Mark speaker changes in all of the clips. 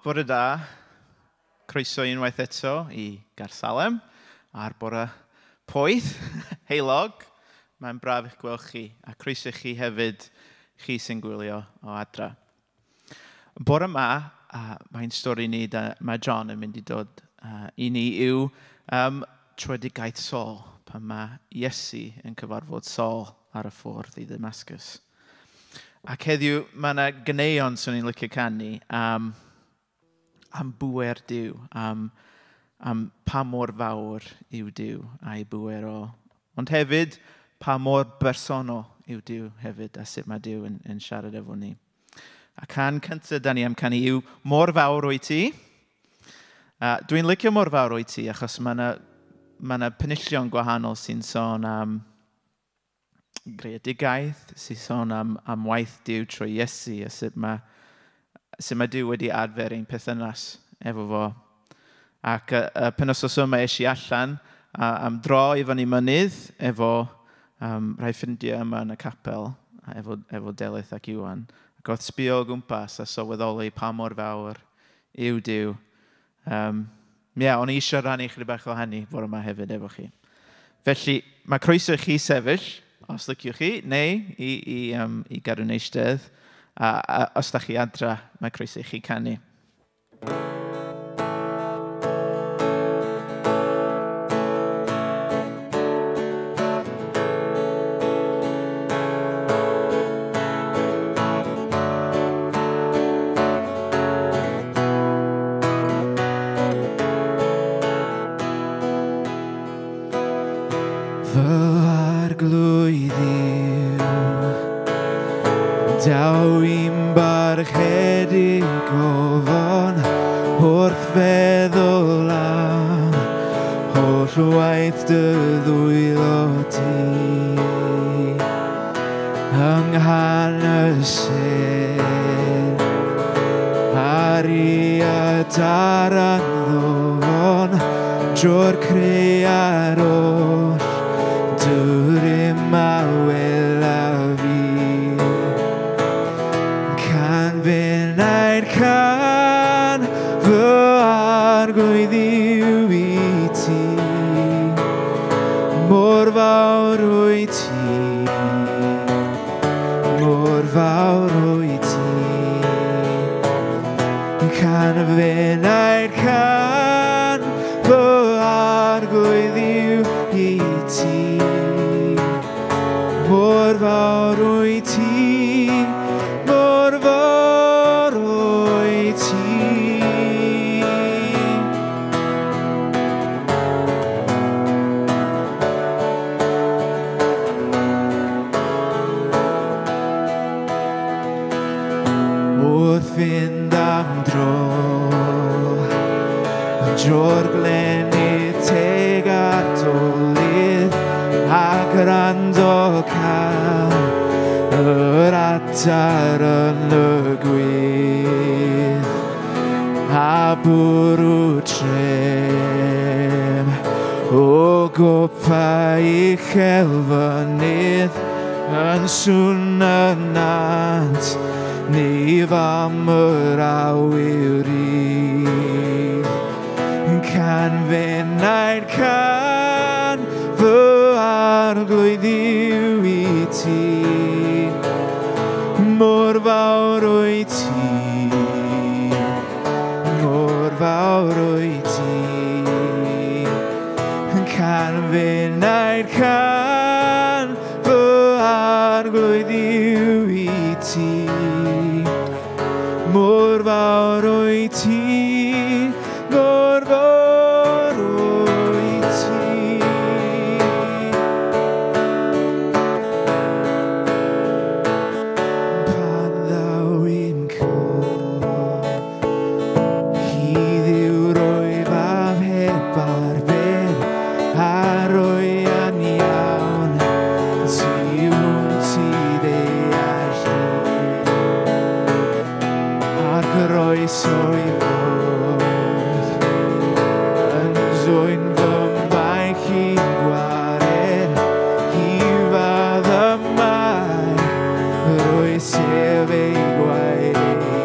Speaker 1: Bore da. Croeso unwaith eto i Gaersalem ar bore poeth, heulog. Mae'n braf eich gweld chi a croeso chi hefyd, chi sy'n gwylio o adra. Bore yma, mae'n stori ni, da, mae John yn mynd i dod i ni yw tröedigaeth Saul, pan mae Iesu yn cyfarfod Saul ar y ffordd i Ddamascus. Ac heddiw, mae yna ganeuon swn i'n licio canu am bŵer Duw, am pa mor fawr yw Duw a'i bŵer o. Ond hefyd, pa mor bersonol yw Duw hefyd, a sut mae Duw yn siarad efo ni. A can cyntaf da ni am canu yw Mor Fawr Wyt Ti. Dwi'n licio Mor Fawr Wyt Ti achos mae yna penillion gwahanol sy'n sôn am greadigaeth, sy'n sôn am waith Duw trwy Iesu a sut mae Duw wedi adfer ein perthynas efo fo. Ac y penwythnos yma es i allan am dro i fyny mynydd efo rhai ffrindiau yma yn y capel, efo Delyth ac Iwan. Ac oedd sbio o gwmpas a sylweddoli pa mor fawr yw Duw. O'n i eisiau rhannu chydig bach o hynny bore yma hefyd efo chi. Felly, mae croeso i chi sefyll, os liciwch chi, neu i gadw'n eistedd. A os da chi adra, mae croeso i chi canu.
Speaker 2: Fy arglwydd yw, daw i'n barchedig ofon wrth feddwl am holl waith dy ddwylo ti. Yng nghanol sêr, ar i adar anddofon, drwy'r cread oll, dŵr a welaf fi. Can fenai'r can fy arglwydd yw i ti, mor fawr wyt ti, mor fawr wyt ti. Can fenai'r can fy arglwydd yw i ti, mor fawr wyt ti, mor fawr wyt ti. Wrth fynd am dro, drwy'r glenydd teg a dolydd, a gwrando can yr adar yn y gwydd, a bwrw trem o gopa uchel fynydd, yn sŵn y nant neu fam yr awyr rydd. Can fenai'r can fy arglwydd yw i ti, mor fawr wyt ti, mor fawr wyt ti. Can fenai'r can fy arglwydd yw i ti, mor fawr wyt ti, mor fawr wyt ti. Pan ddaw i'm cof, hyd rwyf am heb arfer, a rwy yn iawn, tu hwnt i ddeall hi. A'r groeso i fod yn dwyn fy maich i'n gwared, i fadd y mae, rwy sef ei gwaed ei hun.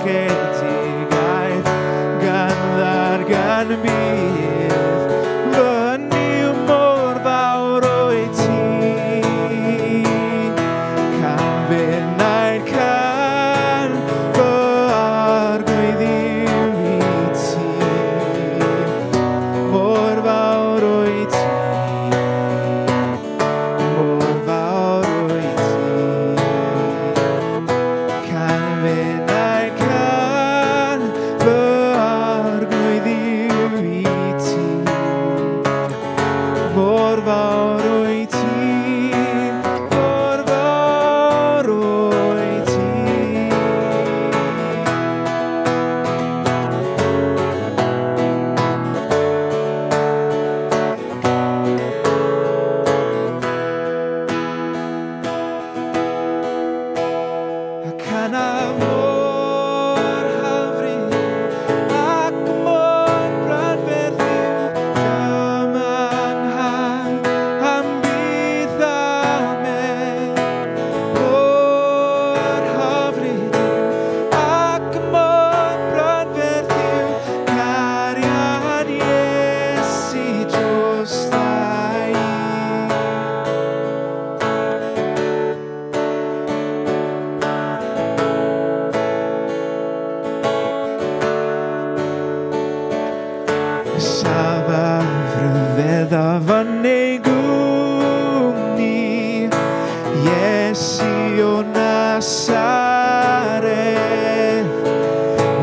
Speaker 2: Parchedigaeth gan ddargan bydd, fy Nuw mor fawr wyt ti. Can fy naid can fy arglwydd yw i ti. Mor fawr wyt ti, mor fawr wyt ti. Can fy naid can fy arglwydd yw i ti. Mor fawr wyt ti, mor fawr wyt ti. Ac yna mor hyfryd ac mor brydferth yw dyma nghad am byth amen. Mor hyfryd yw ac mor brydferth yw cariad Iesu drosta i. Safaf rhyfeddaf yn ei gwmni, Iesu o Nasareth.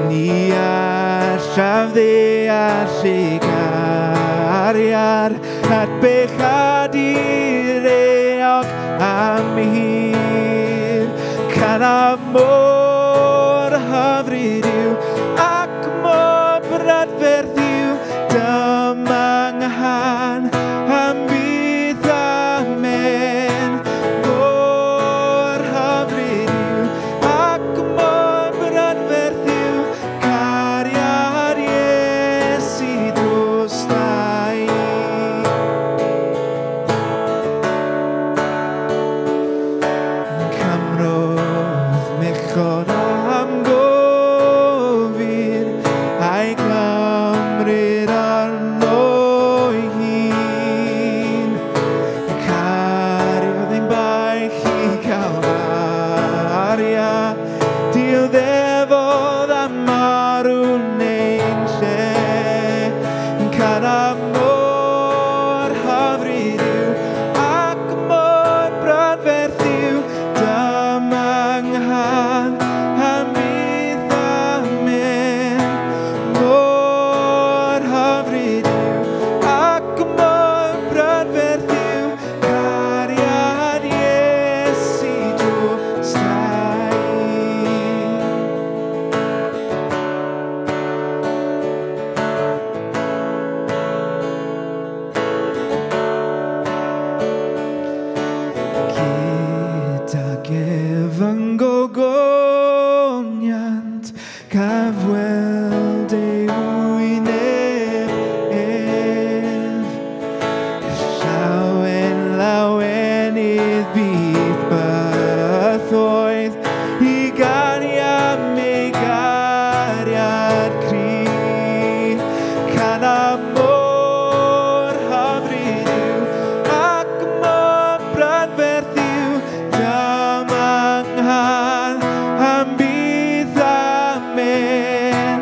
Speaker 2: Ni allaf ddeall ei gariad at bechadur euog am hir. Canaf mor hyfryd yw ac mor brydferth yw dyma nghân am byth amen. Mor hyfryd yw ac mor brydferth yw cariad Iesu drosta i. Camrodd mechod am gofid a'i gymryd arno'i hun. Cariodd ein baich i Calfaria, dioddefodd a marw'n ein lle. Canaf mor hyfryd yw ac mor brydferth yw dyma nghân am byth amen. Mor hyfryd yw ac mor brydferth yw cariad Iesu drosta i. Gydag ef yn gogoniant, caf weld ei wyneb ef. Llawen lawenydd bydd bythoedd i ganu am ei gariad cry. Canaf mor hyfryd yw ac mor brydferth yw dyma nghân am byth amen.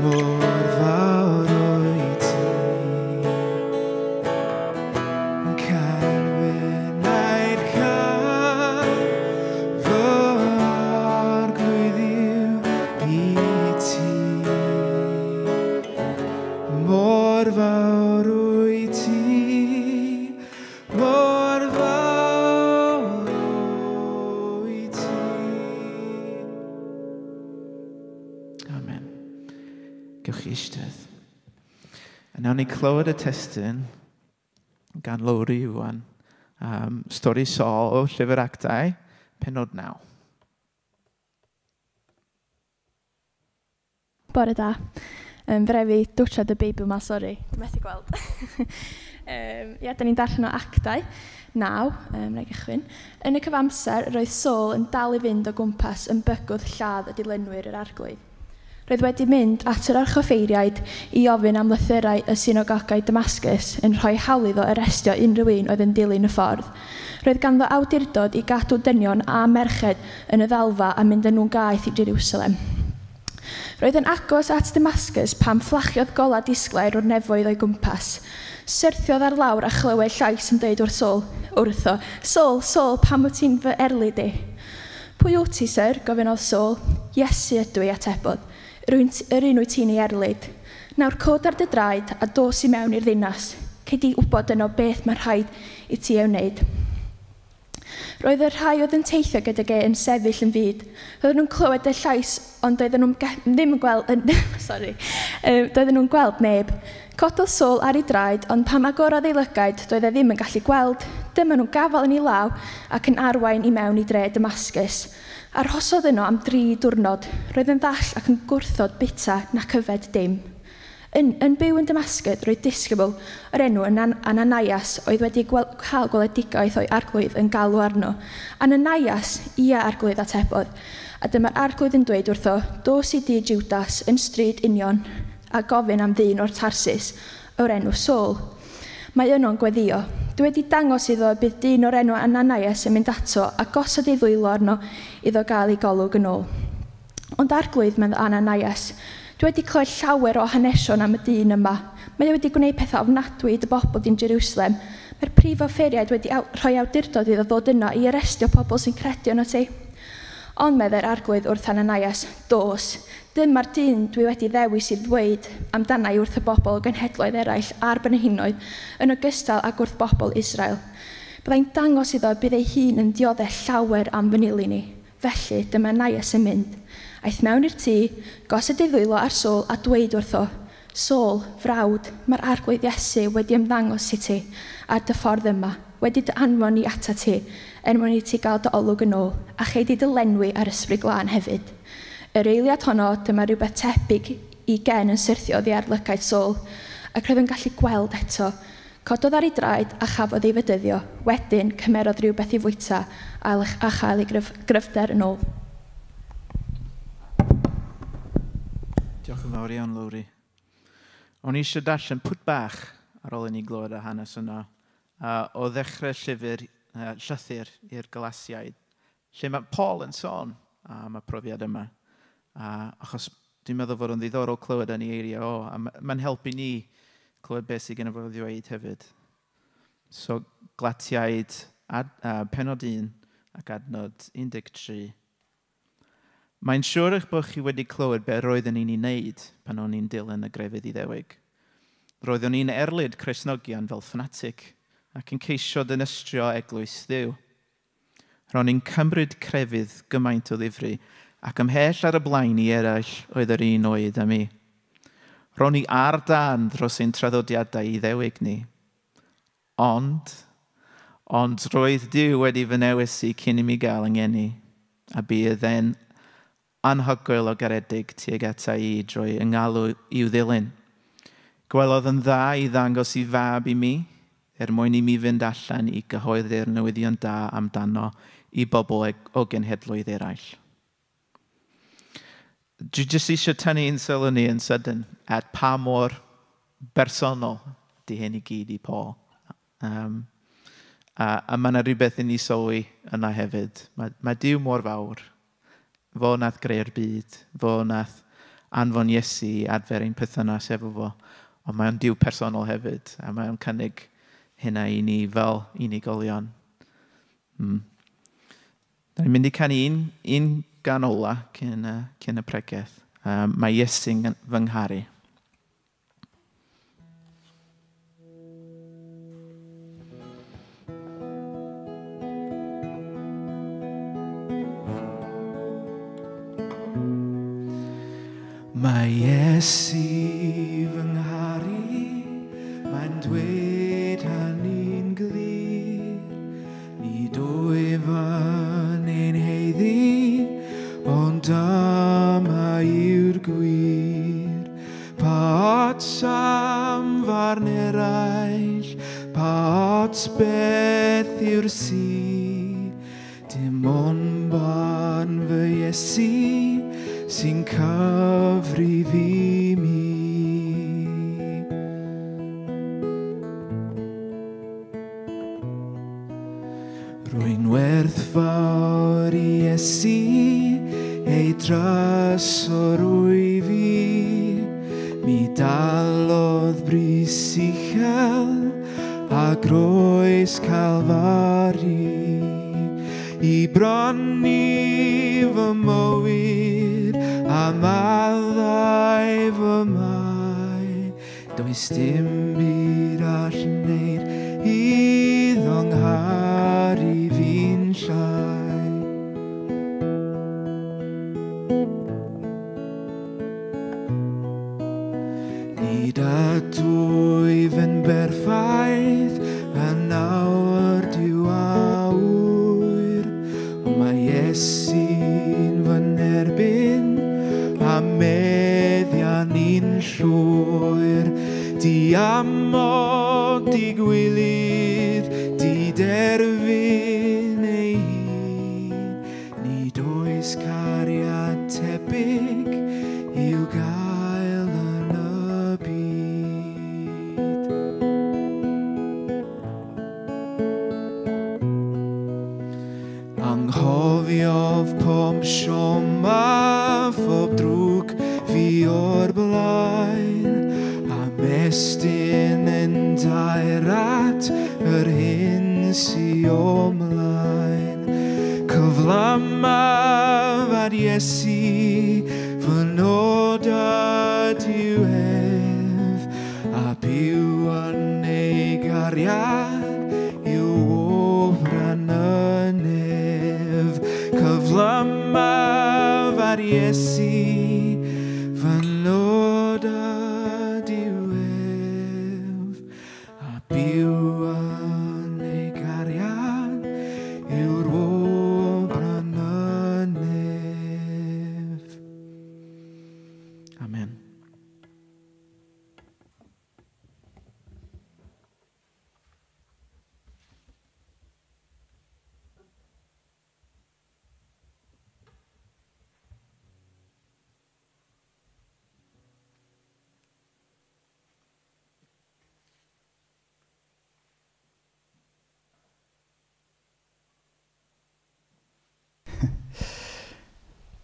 Speaker 2: Mor fawr wyt ti. Can fy naid can fy arglwydd yw i ti. Mor fawr wyt ti, mor fawr wyt ti.
Speaker 1: Amen. Gewch chi eistedd. A nawn ni clywed y testun gan Lowri Iwan. Stori Saul o Llyfr Actau, pennod 9.
Speaker 3: Bore da. Fe rai fi dwtsiad y Beibl ma, sori. Dwi'n methu gweld. Ia, da ni'n darllen o Actau 9, rhaid gychwyn. Yn y cyfamser, roedd Saul yn dal i fynd o gwmpas yn bygwth lladd y dilynwyr yr arglwydd. Roedd wedi mynd at yr archoffeiriaid i ofyn am lythyrau y synagogau Damascus yn rhoi hawl iddo arestio unrhyw un oedd yn dilyn y ffordd. Roedd ganddo awdurdod i gadw dynion a merched yn y ddalfa a mynd â nhw'n gaeth i Jerusalem. Roedd yn agos at Damascus pan fflachiodd golau disglair o'r nefoedd o'i gwmpas. Syrthiodd ar lawr a chlywed llais yn dweud wrth Saul, wrtho, Saul, Saul, pam wyt ti'n fy erlid i? Pwy wyt ti, syr? Gofynnodd Saul. Iesu ydw i, atebodd. Yr un wyt ti'n ei erlid. Nawr cod ar dy draed a dos i mewn i'r ddinas. Cei di wybod yno beth mae rhaid i ti ei wneud. Roedd y rhai oedd yn teithio gydag e yn sefyll yn fud. Roedden nhw'n clywed y llais, ond doedden nhw'n ddim yn gweld... Sorry. Doedden nhw'n gweld neb. Cododd Saul ar ei draed, ond pan agorodd ei lygaid, doedd e ddim yn gallu gweld. Dyma nhw'n gafael yn ei law ac yn arwain i mewn i dre Damascus. Arhosodd yno am 3 diwrnod. Roedd yn ddall ac yn gwrthod bita nac yfed dim. Yn byw yn Damascus, roedd disgybl o'r enw Ananias oedd wedi cael gweledigaeth o'i arglwydd yn galw arno. Ananias, ia arglwydd, atebodd. A dyma'r arglwydd yn dweud wrtho, dos i dŷ Judas yn stryd union a gofyn am ddyn o'r Tarsus o'r enw Saul. Mae yno'n gweddio. Dwi wedi dangos iddo y bydd dyn o'r enw Ananias yn mynd ato a gosod ei ddwylo arno iddo gael ei golwg yn ôl. Ond arglwydd, meddai Ananias, dwi wedi clywed llawer o hanesion am y dyn yma. Mae e wedi gwneud pethau ofnadwy i dy bobl di'n Jerusalem. Mae'r prif offeiriaid wedi rhoi awdurdod iddo ddod yno i arestio pobl sy'n credu yno ti. Ond meddai'r arglwydd wrth Ananias, dos, dyma'r dyn dwi wedi ddewis i ddweud amdana i wrth y bobl o genhedloedd eraill a'r brenhinoedd, yn ogystal ag wrth bobl Israel. Byddai'n dangos iddo bydd ei hun yn dioddef llawer am fy nilyn i. Felly, dyma Ananias yn mynd. Aeth mewn i'r tŷ, gosod ei ddwylo ar Saul a dweud wrtho, Saul, frawd, mae'r arglwydd Iesu wedi ymddangos i ti ar dy ffordd yma, wedi dy anfon i ata ti, er mwyn i ti gael dy olwg yn ôl, a chei di dy lenwi ar ysbryd glân hefyd. Yr eiliad honno, dyma rhywbeth tebyg i gen yn syrthio oddi ar lygaid Saul, ac roedd yn gallu gweld eto. Cododd ar ei draed a chafodd ei fedyddio. Wedyn, cymerodd rhywbeth i fwyta a chael ei gryfder yn ôl.
Speaker 1: Diolch yn fawr iawn, Lowri. O'n i eisiau darllen pwt bach ar ôl i ni glywed y hanes yna, o ddechrau llythyr i'r Galasiaid, lle mae Paul yn sôn am y profiad yma. Achos dwi'n meddwl fod o'n ddiddorol clywed yn ei eiriau o, a mae'n helpu ni clywed beth sydd gen fo ddweud hefyd. So, Galatiaid, pennod 1 ac adnod 13. Mae'n siŵr eich bod chi wedi clywed be roeddwn ni'n ei wneud pan o'n i'n dilyn y grefydd Iddewig. Roeddwn i'n erlid Cristnogion fel ffanatig ac yn ceisio dynystrio eglwys Dduw. Ro'n i'n cymryd crefydd gymaint o ddifri ac ymhell ar y blaen i eraill oedd yr un oed â mi. Ro'n i ar dân dros ein traddodiadau Iddewig ni. Ond roedd Duw wedi fy newis i cyn i mi gael yng ngeni, a bydd e'n anhygoel o garedig tuag ata i drwy yng ngalw i'w ddilyn. Gwelodd yn dda i ddangos i fab i mi, er mwyn i mi fynd allan i gyhoeddi'r newyddion da amdano i bobl o genhedloedd eraill. Dwi jyst eisiau tynnu un sylw ni yn sydyn at pa mor bersonol di hyn i gyd i Paul. A mae yna rhywbeth i ni sylwi yna hefyd. Mae Duw mor fawr. Fo nath greu'r byd. Fo nath anfon Iesu i adfer ein perthynas efo fo. Ond mae o'n Duw personol hefyd, a mae o'n cynnig hynna i ni fel unigolion. Da ni'n mynd i canu un gan ola cyn y pregeth. Mae Iesu'n fy ngharu.
Speaker 2: Mae Iesu fy ngharu, mae'n dweud hynny'n glir. Nid wyf yn ein heiddi, ond dyma yw'r gwir. Pa ots am farn eraill, pa ots beth yw'r si. Dim ond barn fy Iesu sy'n cyfrif i mi. Rwy'n werthfawr i Iesu, ei drysor wyf fi. Mi dalodd bris uchel a groes Calfari i brynu fy mywyd a maddau fy mai. Does dim byd all wneud iddo ngharu fi'n llai. Nid ydw i yn berffaith yn awr Duw a ŵyr, ond mae Iesu'n fy nerbyn a meddiannu'n llwyr. Diamod, digwilydd, diderfyn ei hun. Nid oes cariad tebyg i'w gael yn y byd. Anghofiodd pob siom a phob drwg fi o'r blaen, a mestyn yn dair at yr hyn sy o mlaen. Cyflamaf ar Iesu fy nod ydyw ef, a byw yn ei gariad i'w wobran y nef. Cyflamaf ar Iesu fy nod ydyw ef, a byw yn ei gariad yw'r wobran y nef.
Speaker 1: Amen.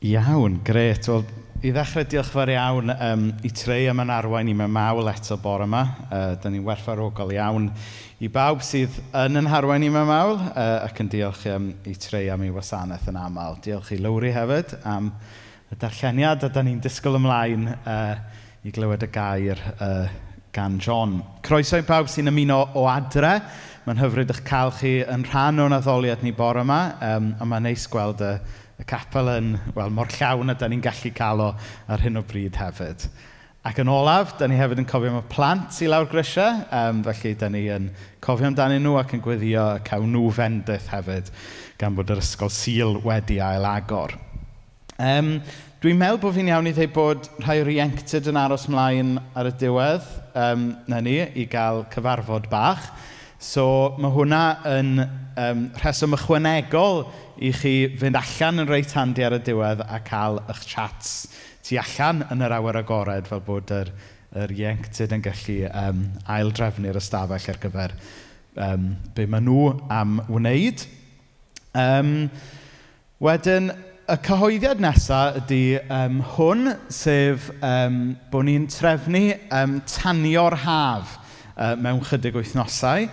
Speaker 4: Iawn, grêt. Wel, i ddechrau, diolch fawr iawn i Trey am yn arwain i mewn mawl eto bore yma. Da ni'n werthfawrogol iawn i bawb sydd yn harwain i mewn mawl ac yn diolch i Trey am ei wasanaeth yn aml. Diolch i Lowri hefyd am y darlleniad, a da ni'n disgwyl ymlaen i glywed y gair gan John. Croeso i bawb sy'n ymuno o adre. Mae'n hyfryd eich cael chi yn rhan o'n addoliad ni bore yma, a mae'n neis gweld y capel yn, wel, mor llawn a da ni'n gallu cael o ar hyn o bryd hefyd. Ac yn olaf, da ni hefyd yn cofio am y plant i lawr grisiau, felly da ni yn cofio amdanyn nhw ac yn gweddio y cawn nhw fendith hefyd, gan bod yr ysgol Sul wedi ail-agor. Dwi'n meddwl bod fi'n iawn i ddweud bod rhai o'r ieuenctid yn aros mlaen ar y diwedd, na ni, i gael cyfarfod bach. So mae hwnna yn rheswm ychwanegol i chi fynd allan yn reit handi ar y diwedd a cael eich chats tu allan yn yr awyr agored, fel bod yr ieuenctid yn gallu aildrefnu'r ystafell ar gyfer be maen nhw am wneud. Wedyn, Y cyhoeddiad nesaf ydy hwn, sef bod ni'n trefnu tanio'r haf mewn chydig wythnosau,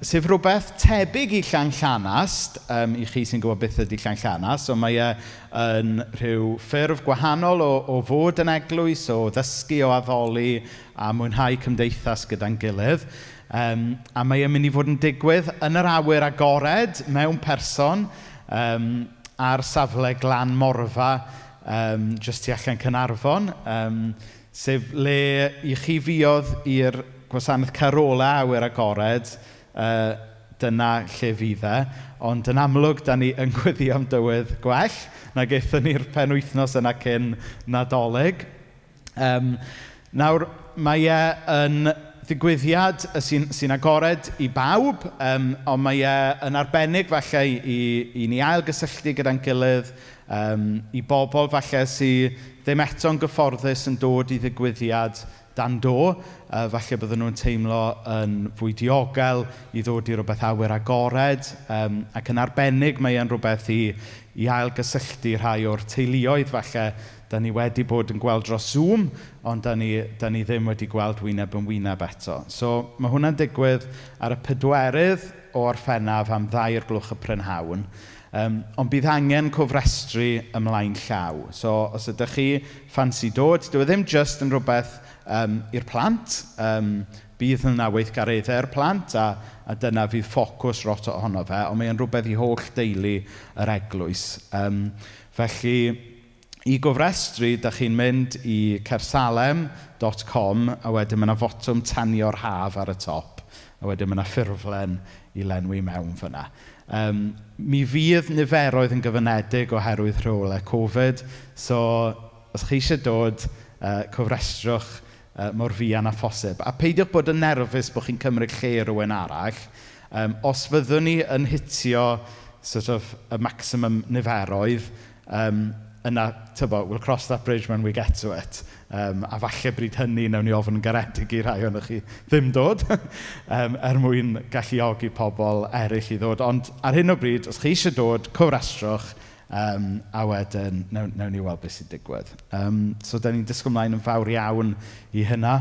Speaker 4: sef rhywbeth tebyg i Llanllanast, i chi sy'n gwybod beth ydy Llanllanast, so mae e yn rhyw ffurf gwahanol o fod yn eglwys, o ddysgu, o addoli a mwynhau cymdeithas gyda'n gilydd. A mae e'n mynd i fod yn digwydd yn yr awyr agored mewn person, ar safle Glan Morfa, jyst tu allan Caernarfon, sef le i chi fuodd i'r gwasanaeth carola awyr agored, dyna lle fydd e. Ond yn amlwg, da ni yn gweddio am dywydd gwell nag aethon ni'r penwythnos yna cyn Nadolig. Nawr, mae e yn ddigwyddiad sy'n agored i bawb, ond mae e yn arbennig falle i ni ailgysylltu gyda'n gilydd, i bobl falle sydd ddim eto'n gyfforddus yn dod i ddigwyddiad dan do, falle bydden nhw'n teimlo yn fwy diogel i ddod i rywbeth awyr agored, ac yn arbennig mae e'n rhywbeth i ailgysylltu rhai o'r teuluoedd falle da ni wedi bod yn gweld dros Zoom, ond da ni ddim wedi gweld wyneb yn wyneb eto. So mae hwnna'n digwydd ar y 4 o Orffennaf am 2:00 y prynhawn, ond bydd angen cofrestru ymlaen llaw. So os ydych chi ffansi dod, dyw e ddim jyst yn rhywbeth i'r plant, bydd yna weithgareddau i'r plant, a dyna fydd ffocws lot ohono fe, ond mae'n rhywbeth i holl deulu yr eglwys. Felly, i gofrestru, da chi'n mynd i caersalem.com, a wedyn mae yna fotwm tanio'r haf ar y top, a wedyn mae yna ffurflen i lenwi mewn fyna. Mi fydd niferoedd yn gyfyngedig oherwydd rheolau Covid, so os chi eisiau dod, cofrestrwch mor fuan â phosib. A peidiwch bod yn nerfus bod chi'n cymryd lle rhywun arall. Os fyddwn ni yn hitio sort of, y maximum niferoedd, yna, tybo, we'll cross that bridge when we get to it. A falle bryd hynny, nawn ni ofyn yn garedig i rai ohonoch chi ddim dod, er mwyn galluogi pobl eraill i ddod. Ond ar hyn o bryd, os chi eisiau dod, cofrestrwch, a wedyn nawn ni weld beth sy'n digwydd. So, da ni'n disgwyl ymlaen yn fawr iawn i hynna.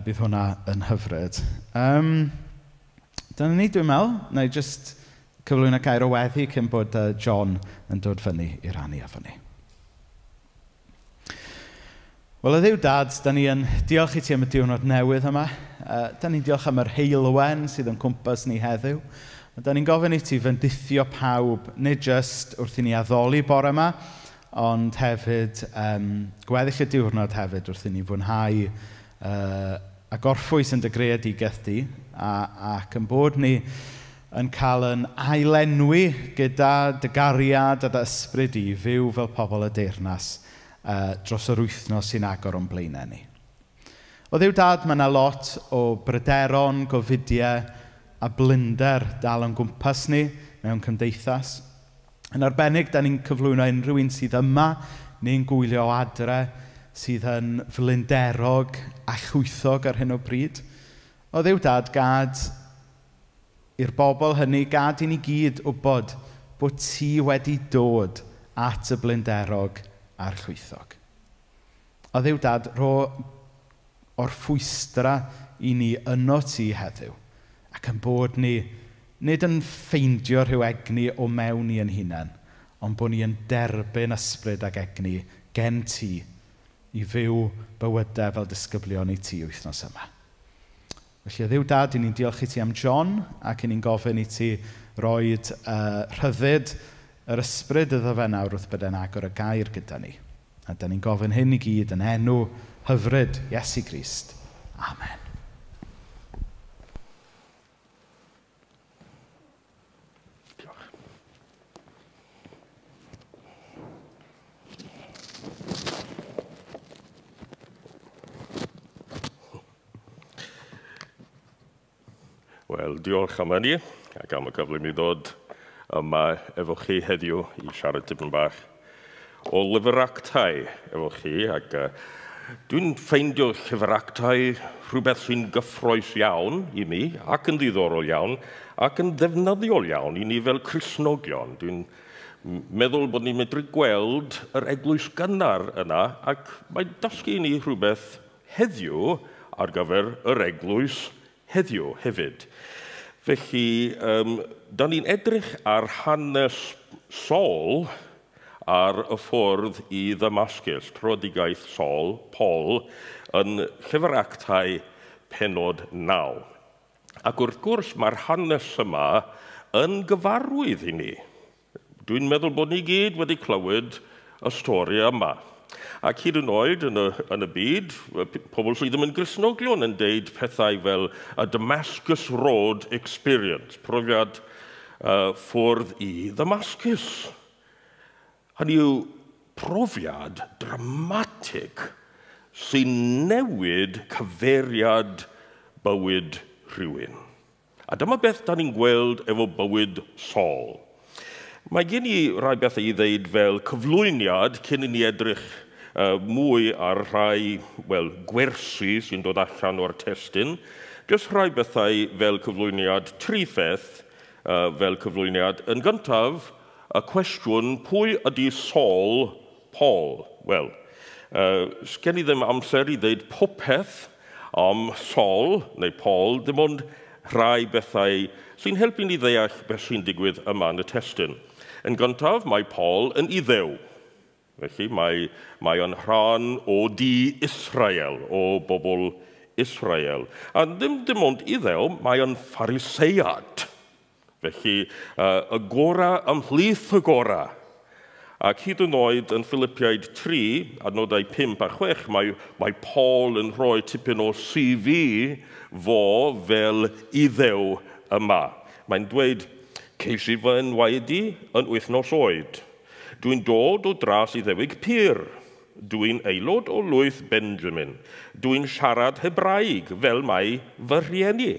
Speaker 4: Bydd hwnna yn hyfryd. Dyna ni, dwi'n meddwl. Na i jyst cyflwyno gair o weddi cyn bod John yn dod fyny i rannu efo ni. Wel, y Dduw Dad, da ni yn diolch i ti am y diwrnod newydd yma. Da ni'n diolch am yr heulwen sydd yn cwmpas ni heddiw. A da ni'n gofyn i ti fendithio pawb, nid jyst wrth i ni addoli bore yma, ond hefyd gweddill y diwrnod hefyd wrth i ni fwynhau a gorffwys yn dy greadigaeth di, ac yn bod ni yn cael yn ailenwi gyda dy gariad a dy ysbryd i fyw fel pobl y deyrnas dros yr wythnos sy'n agor o'n blaenau ni. O Dduw Dad, mae yna lot o bryderon, gofidiau a blinder dal o'n gwmpas ni mewn cymdeithas. Yn arbennig, da ni'n cyflwyno unrhyw un sydd yma neu'n gwylio o adre sydd yn flinderog a llwythog ar hyn o bryd. O Dduw Dad, gad i'r bobl hynny, gad i ni gyd wybod bod ti wedi dod at y blinderog a'r llwythog. O Dduw Dad, rho orffwystra i ni yno ti heddiw, ac yn bod ni nid yn ffeindio rhyw egni o mewn i yn hunain, ond bod ni yn derbyn ysbryd ag egni gen ti i fyw bywydau fel disgyblion i ti wythnos yma. Felly, o Dduw Dad, i ni'n diolch i ti am John, ac i ni'n gofyn i ti roed rhyddid yr ysbryd iddo fe nawr wrth bod e'n agor y gair gyda ni. A da ni'n gofyn hyn i gyd yn enw hyfryd Iesu Grist. Amen.
Speaker 5: Diolch. Wel, diolch am hynny ac am y cyfle i mi ddod yma efo chi heddiw i siarad tipyn bach o lyfr actau efo chi, ac dwi'n ffeindio llyfr actau rhywbeth sy'n gyffrous iawn i mi, ac yn ddiddorol iawn, ac yn ddefnyddiol iawn i ni fel Cristnogion. Dwi'n Meddwl bod ni'n medru gweld yr eglwys gynnar yna, ac mae'n dysgu i ni rhywbeth heddiw ar gyfer yr eglwys heddiw hefyd. Felly, da ni'n edrych ar hanes Saul ar y ffordd i Ddamascus, tröedigaeth Saul, Paul, yn Llyfr Actau penod 9. Ac wrth gwrs, mae'r hanes yma yn gyfarwydd i ni. Dwi'n meddwl bod ni gyd wedi clywed y stori yma. Ac hyd yn oed yn y byd, pobl sydd ddim yn Gristnogion yn deud pethau fel y Damascus Road Experience, profiad ffordd i Ddamascus. Hynny yw profiad dramatig sy'n newid cyfeiriad bywyd rhywun. A dyma beth da ni'n gweld efo bywyd Saul. Mae gen i rai bethau i ddeud fel cyflwyniad cyn i ni edrych mwy ar rhai, wel, gwersi sy'n dod allan o'r testun. Jyst rhai bethau fel cyflwyniad, tri pheth fel cyflwyniad. Yn gyntaf, y cwestiwn, pwy ydy Saul Paul? Wel, sgen i ddim amser i ddeud popeth am Saul neu Paul, dim ond rhai bethau sy'n helpu ni ddeall beth sy'n digwydd yma yn y testun. Yn gyntaf, mae Paul yn Iddew. Felly, mae o'n rhan o di Israel, o bobl Israel. A ddim dim ond Iddew, mae o'n Pharisead. Felly, y gora ymhlith y gora. Ac hyd yn oed yn Philippiaid 3, adnodau 5 a 6, mae Paul yn rhoi tipyn o CV fo fel Iddew yma. Mae'n dweud, ceis i fy enwaedu yn wythnos oed. Dwi'n dod o dras Iddewig pur. Dwi'n aelod o lwyth Benjamin. Dwi'n siarad Hebraeg fel mae fy rhieni.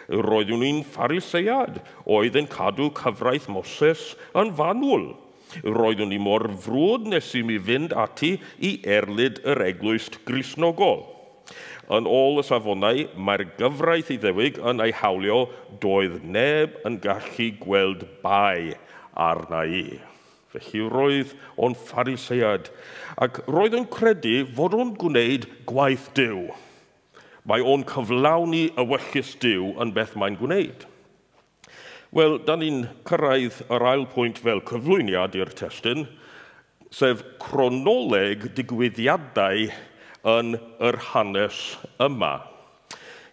Speaker 5: Roeddwn i'n Pharisead oedd yn cadw cyfraith Moses yn fanwl. Roeddwn i mor frwd nes i mi fynd ati i erlid yr eglwys Gristnogol. Yn ôl y safonau, mae'r gyfraith Iddewig yn ei hawlio doedd neb yn gallu gweld bai arna i. Felly roedd o'n Pharisead, ac roedd o'n credu fod o'n gwneud gwaith Duw. Mae o'n cyflawni ewyllys Duw yn beth mae'n gwneud. Wel, da ni'n cyrraedd yr ail pwynt fel cyflwyniad i'r testun, sef cronoleg digwyddiadau yn yr hanes yma.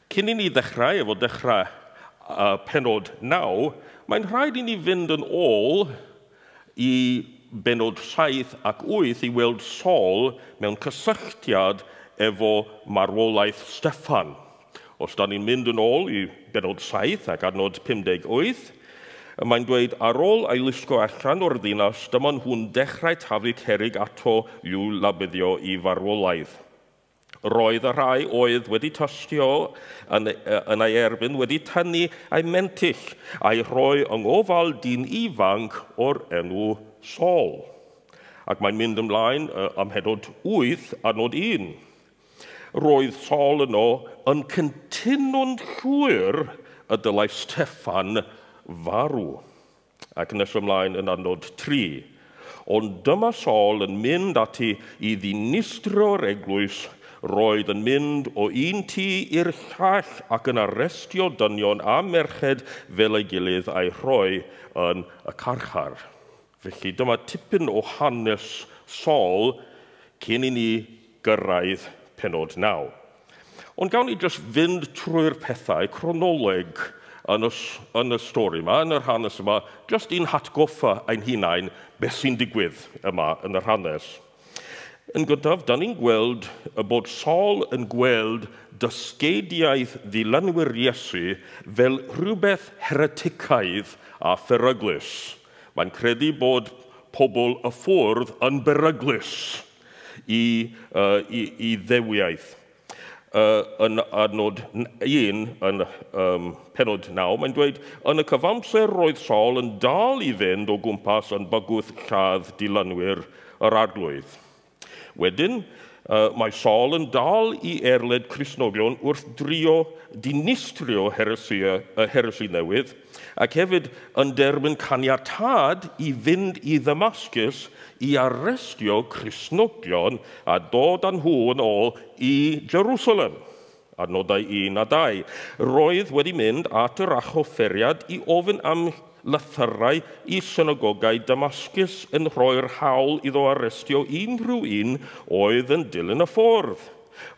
Speaker 5: Cyn i ni ddechrau, efo dechrau penod 9, mae'n rhaid i ni fynd yn ôl i benod 7 ac 8 i weld Saul mewn cysylltiad efo marwolaeth Steffan. Os da ni'n mynd yn ôl i benod 7 ac adnod 58, mae'n dweud, ar ôl ei lusgo allan o'r ddinas, dyma nhw'n dechrau taflu cerrig ato i'w labyddio i farwolaeth. Roedd y rhai oedd wedi tystio yn ei erbyn wedi tynnu ei mentyll a'i rhoi yng ngofal dyn ifanc o'r enw Saul. Ac mae'n mynd ymlaen am hedod 8 adnod 1. Roedd Saul yno yn cytuno'n llwyr y dylai Steffan farw. Ac nes ymlaen yn adnod 3. Ond dyma Saul yn mynd ati i ddinistrio'r eglwys. Roedd yn mynd o un tŷ i'r llall ac yn arestio dynion a merched fel ei gilydd a'i rhoi yn y carchar. Felly dyma tipyn o hanes Saul cyn i ni gyrraedd penod 9. Ond gawn ni jyst fynd trwy'r pethau cronoleg yn y stori yma, yn yr hanes yma, jyst i'n hatgoffa ein hunain beth sy'n digwydd yma yn yr hanes. Yn gyntaf, da ni'n gweld y bod Saul yn gweld dysgeidiaeth ddilynwyr Iesu fel rhywbeth hereticaidd a pheryglus. Mae'n credu bod pobl y ffwrdd yn beryglus i ddewiaeth. Yn adnod 1, yn penod 9, mae'n dweud, yn y cyfamser roedd Saul yn dal i fynd o gwmpas yn bygwth lladd dilynwyr yr arglwydd. Wedyn, Mae Saul yn dal i erlid Cristnogion wrth drio dinistrio heresi newydd, ac hefyd yn derbyn caniatâd i fynd i Ddamascus i arestio Cristnogion a dod â nhw yn ôl i Jerusalem. Adnodau 1 a 2. Roedd wedi mynd at yr achofferiad i ofyn am lythyrau i synagogau Damascus yn rhoi'r hawl iddo arestio unrhyw un oedd yn dilyn y ffordd.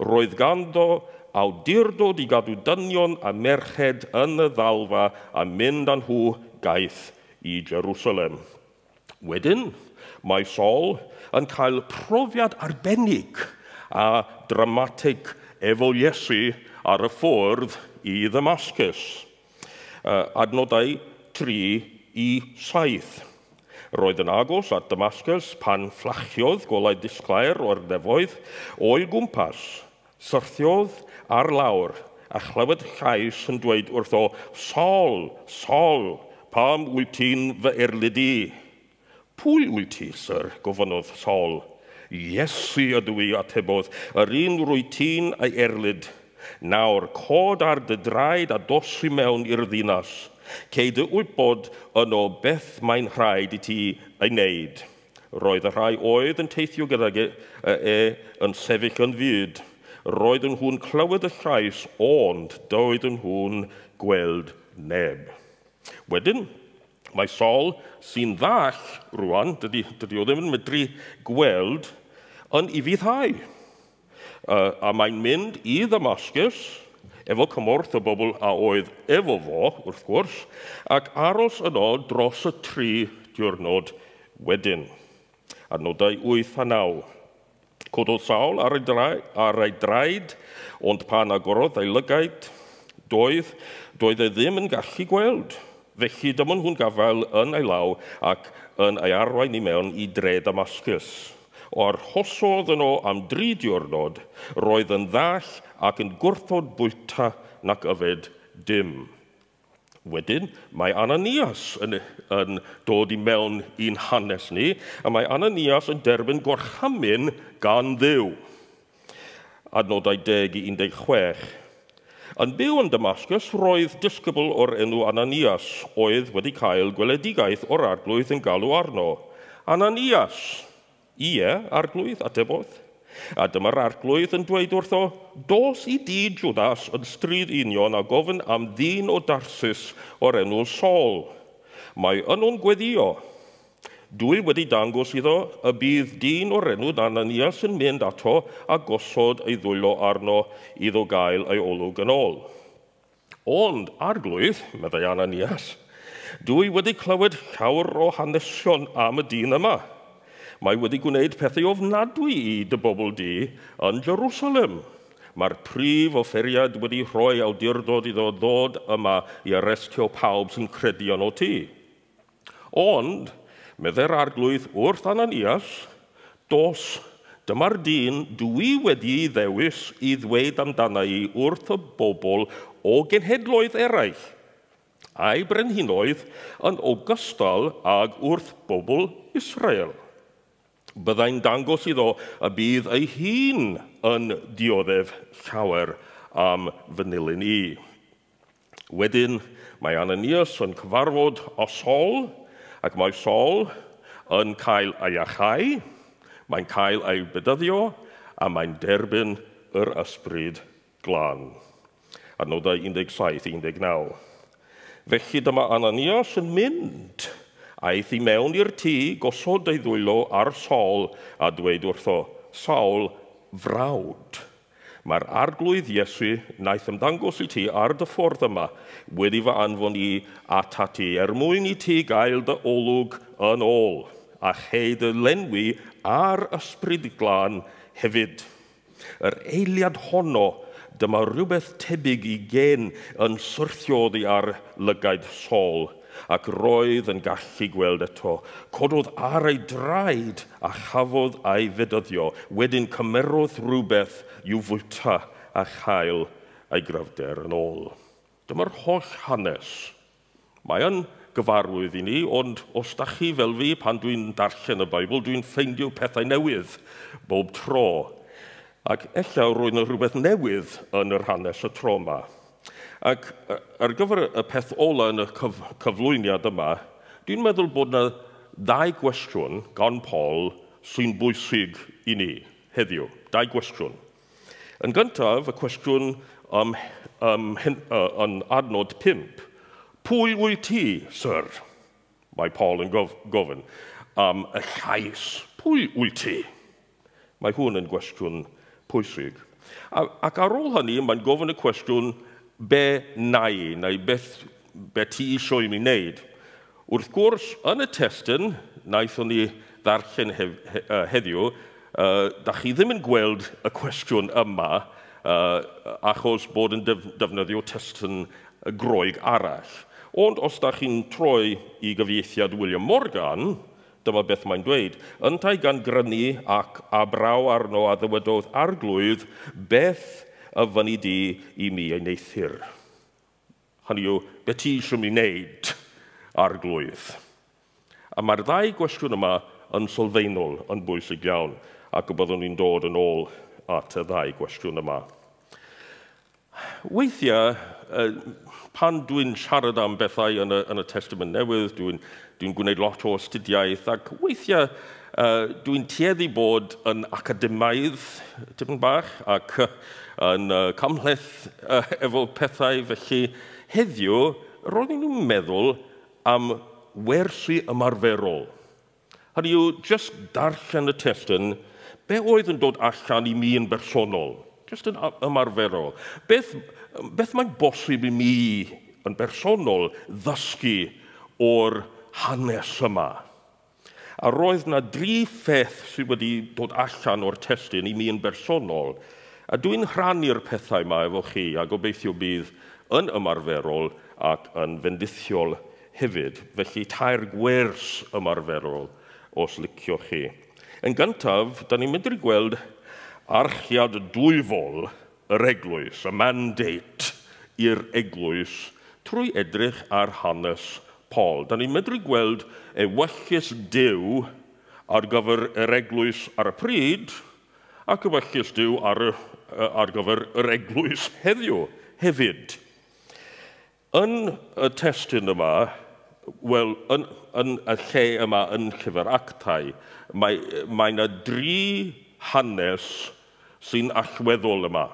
Speaker 5: Roedd ganddo awdurdod i gadw dynion a merched yn y ddalfa a mynd â nhw gaeth i Jerusalem. Wedyn, mae Saul yn cael profiad arbennig a dramatig efo Iesu ar y ffordd i Ddamascus. Adnodau 3 i 7. Roedd yn agos at Damascus pan fflachiodd golau disglair o'r nefoedd o'i gwmpas. Syrthiodd ar lawr a chlywed llais yn dweud wrtho, Saul, Saul, pam wyt ti'n fy erlid i? Pwy wyt ti, syr? Gofynnodd Saul. Iesu ydw i, atebodd, yr un rwyt ti'n ei erlid. Nawr, cod ar dy draed a dos i mewn i'r ddinas. Cei dy wybod yno beth mae'n rhaid i ti ei wneud. Roedd y rhai oedd yn teithio gydag e yn sefyll yn fud. Roedd nhw'n clywed y llais, ond doedd nhw'n gweld neb. Wedyn, mae Saul sy'n ddall rwan, dydy o ddim yn medru gweld, yn ufuddhau. A mae'n mynd i Ddamascus, efo cymorth y bobl a oedd efo fo, wrth gwrs, ac aros yno dros y 3 diwrnod wedyn. Adnodau 8 a 9. Cododd Saul ar ei draed, ond pan agorodd ei lygaid, doedd e ddim yn gallu gweld. Felly dyma nhw'n gafael yn ei law ac yn ei arwain i mewn i dre Damascus. O arhosodd yno am 3 diwrnod, roedd yn ddall ac yn gwrthod bwyta nac yfed dim. Wedyn, mae Ananias yn dod i mewn i'n hanes ni, a mae Ananias yn derbyn gorchymyn gan Dduw. Adnodau 10 i 16. Yn byw yn Damascus, roedd disgybl o'r enw Ananias, oedd wedi cael gweledigaeth o'r arglwydd yn galw arno. Ananias! Ie, arglwydd, atebodd. A dyma'r arglwydd yn dweud wrtho, dos i dŷ Judas yn stryd union a gofyn am ddyn o Darsus o'r enw Saul. Mae yno'n gweddio. Dwi wedi dangos iddo y bydd dyn o'r enw Ananias yn mynd ato a gosod ei ddwylo arno iddo gael ei olwg yn ôl. Ond arglwydd, meddai Ananias, dwi wedi clywed llawer o hanesion am y dyn yma. Mae wedi gwneud pethau ofnadwy i dy bobl di yn Jerusalem. Mae'r prif offeriad wedi rhoi awdurdod iddo ddod yma i arestio pawb sy'n credu yno ti. Ond, meddai'r arglwydd wrth Ananias, dos, dyma'r dyn dwi wedi ddewis i ddweud amdana i wrth y bobl o genhedloedd eraill, a'i brenhinoedd yn ogystal ag wrth bobl Israel. Byddai'n dangos iddo y bydd ei hun yn dioddef llawer am fy nilyn i. Wedyn, mae Ananias yn cyfarfod â Saul, ac mae Saul yn cael ei achau, mae'n cael ei bedyddio, a mae'n derbyn yr ysbryd glân. Adnodau 17-19. Felly dyma Ananias yn mynd. Aeth i mewn i'r tŷ, gosod ei ddwylo ar Saul a dweud wrtho, Saul, frawd. Mae'r arglwydd Iesu wnaeth ymddangos i ti ar dy ffordd yma, wedi fy anfon i atat ti, er mwyn i ti gael dy olwg yn ôl, a chei dy lenwi ar ysbryd glân hefyd. Yr eiliad honno, dyma rhywbeth tebyg i gen yn syrthio oddi ar lygaid Saul, ac roedd yn gallu gweld eto. Cododd ar ei draed a chafodd ei fedyddio. Wedyn cymerodd rhywbeth i'w fwyta a chael ei gryfder yn ôl. Dyma'r holl hanes. Mae yn gyfarwydd i ni, ond os da chi fel fi, pan dwi'n darllen y Beibl, dwi'n ffeindio pethau newydd bob tro. Ac ella roedd yna rhywbeth newydd yn yr hanes y tro yma. Ac ar gyfer y peth ola yn y cyflwyniad yma, dwi'n meddwl bod yna ddau gwestiwn gan Paul sy'n bwysig i ni heddiw. Dau gwestiwn. Yn gyntaf, y cwestiwn yn adnod 5. Pwy wyt ti, sir? Mae Paul yn gofyn am y llais. Pwy wyt ti? Mae hwn yn gwestiwn pwysig. Ac ar ôl hynny, mae'n gofyn y cwestiwn be nai, neu beth be ti eisiau i mi wneud. Wrth gwrs, yn y testun, wnaethon ni ddarllen heddiw, da chi ddim yn gweld y cwestiwn yma achos bod yn defnyddio testun Groeg arall. Ond os da chi'n troi i gyfieithiad William Morgan, dyma beth mae'n dweud. Yntau gan grynu ac a braw arno a ddywedodd arglwydd, beth y fyny di i mi ei neithir. Hynny yw, be ti eisiau mi wneud, arglwydd? A mae'r ddau gwestiwn yma yn sylfaenol, yn bwysig iawn, ac y byddwn ni'n dod yn ôl at y ddau gwestiwn yma. Weithiau, pan dwi'n siarad am bethau yn y Testament Newydd, dwi'n gwneud lot o astudiaeth, ac weithiau dwi'n tueddu bod yn academaidd tipyn bach ac yn cymhleth efo pethau. Felly heddiw, roeddwn i'n meddwl am wersi ymarferol. Hynny yw, jyst darllen y testun, be oedd yn dod allan i mi yn bersonol? Jyst yn ymarferol. Beth mae'n bosib i mi yn bersonol ddysgu o'r hanes yma? A roedd yna dri pheth sydd wedi dod allan o'r testun i mi yn bersonol. A dwi'n rhannu'r pethau yma efo chi, a gobeithio bydd yn ymarferol ac yn fendithiol hefyd. Felly tair gwers ymarferol, os licioch chi. Yn gyntaf, da ni'n medru gweld archiad dwyfol yr eglwys, y mandate i'r eglwys, trwy edrych ar hanes Paul. Da ni'n medru gweld ewyllys Duw ar gyfer yr eglwys ar y pryd, ac ewyllys Duw ar gyfer yr eglwys heddiw hefyd. Yn y testun yma, wel, yn y lle yma yn Llyfr Actau, mae yna dri hanes sy'n allweddol yma,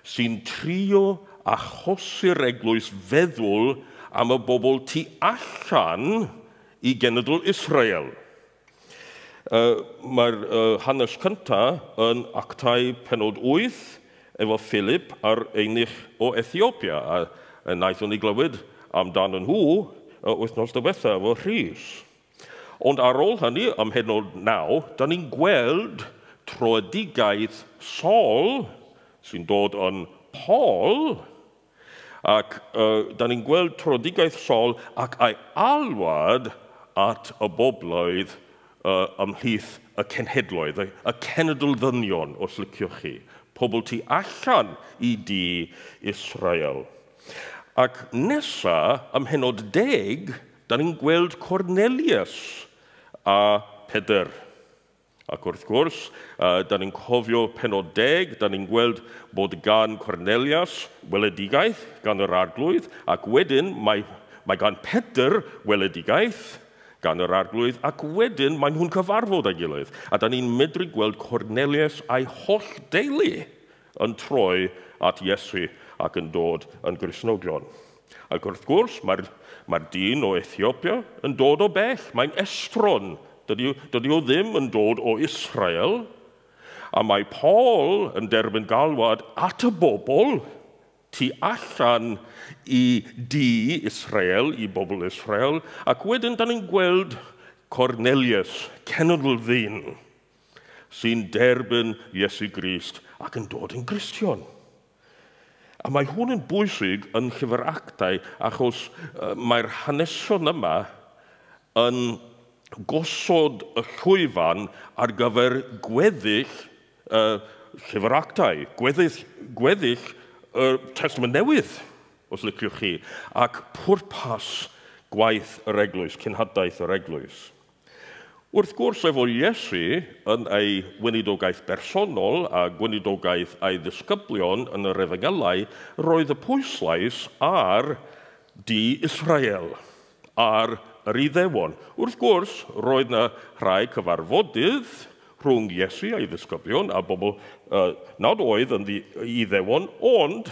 Speaker 5: sy'n trio achosi'r eglwys feddwl am y bobl tu allan i genedl Israel. Mae'r hanes cyntaf yn Actau penod 8 efo Philip a'r eunuch o Ethiopia, a wnaethon ni glywed amdano nhw wythnos diwetha efo Rhys. Ond ar ôl hynny, ym mhennod 9, da ni'n gweld troedigaeth Saul, sy'n dod yn Paul, ac da ni'n gweld troedigaeth Saul ac ei alwad at y bobloedd ymhlith y cenhedloedd, y cenedl ddynion, os liciwch chi, pobl tu allan i dŷ Israel. Ac nesa, ym mhennod 10, da ni'n gweld Cornelius a Pedr. Ac wrth gwrs, da ni'n cofio penod 10, da ni'n gweld bod gan Cornelius weledigaeth gan yr arglwydd, ac wedyn mae gan Pedr weledigaeth gan yr arglwydd, ac wedyn maen nhw'n cyfarfod â'i gilydd. A da ni'n medru gweld Cornelius a'i holl deulu yn troi at Iesu ac yn dod yn Gristnogion. Ac wrth gwrs, mae'r dyn o Ethiopia yn dod o bell, mae'n estron. Dydy o ddim yn dod o Israel. A mae Paul yn derbyn galwad at y bobl tu allan i dŷ Israel, i bobl Israel, ac wedyn da ni'n gweld Cornelius, cenedl ddyn, sy'n derbyn Iesu Grist ac yn dod yn Gristion. A mae hwn yn bwysig yn Llyfr Actau achos mae'r hanesion yma yn gosod y llwyfan ar gyfer gweddill Llyfr Actau, gweddill y Testament Newydd, os liciwch chi, ac pwrpas gwaith yr eglwys, cenhadaeth yr eglwys. Wrth gwrs, efo Iesu yn ei weinidogaeth bersonol a gweinidogaeth ei ddisgyblion yn yr efengylau, roedd y pwyslais ar di Israel, ar yr Iddewon. Wrth gwrs, roedd yna rhai cyfarfodydd rhwng Iesu a'i ddisgyblion a bobl nad oedd yn Iddewon, ond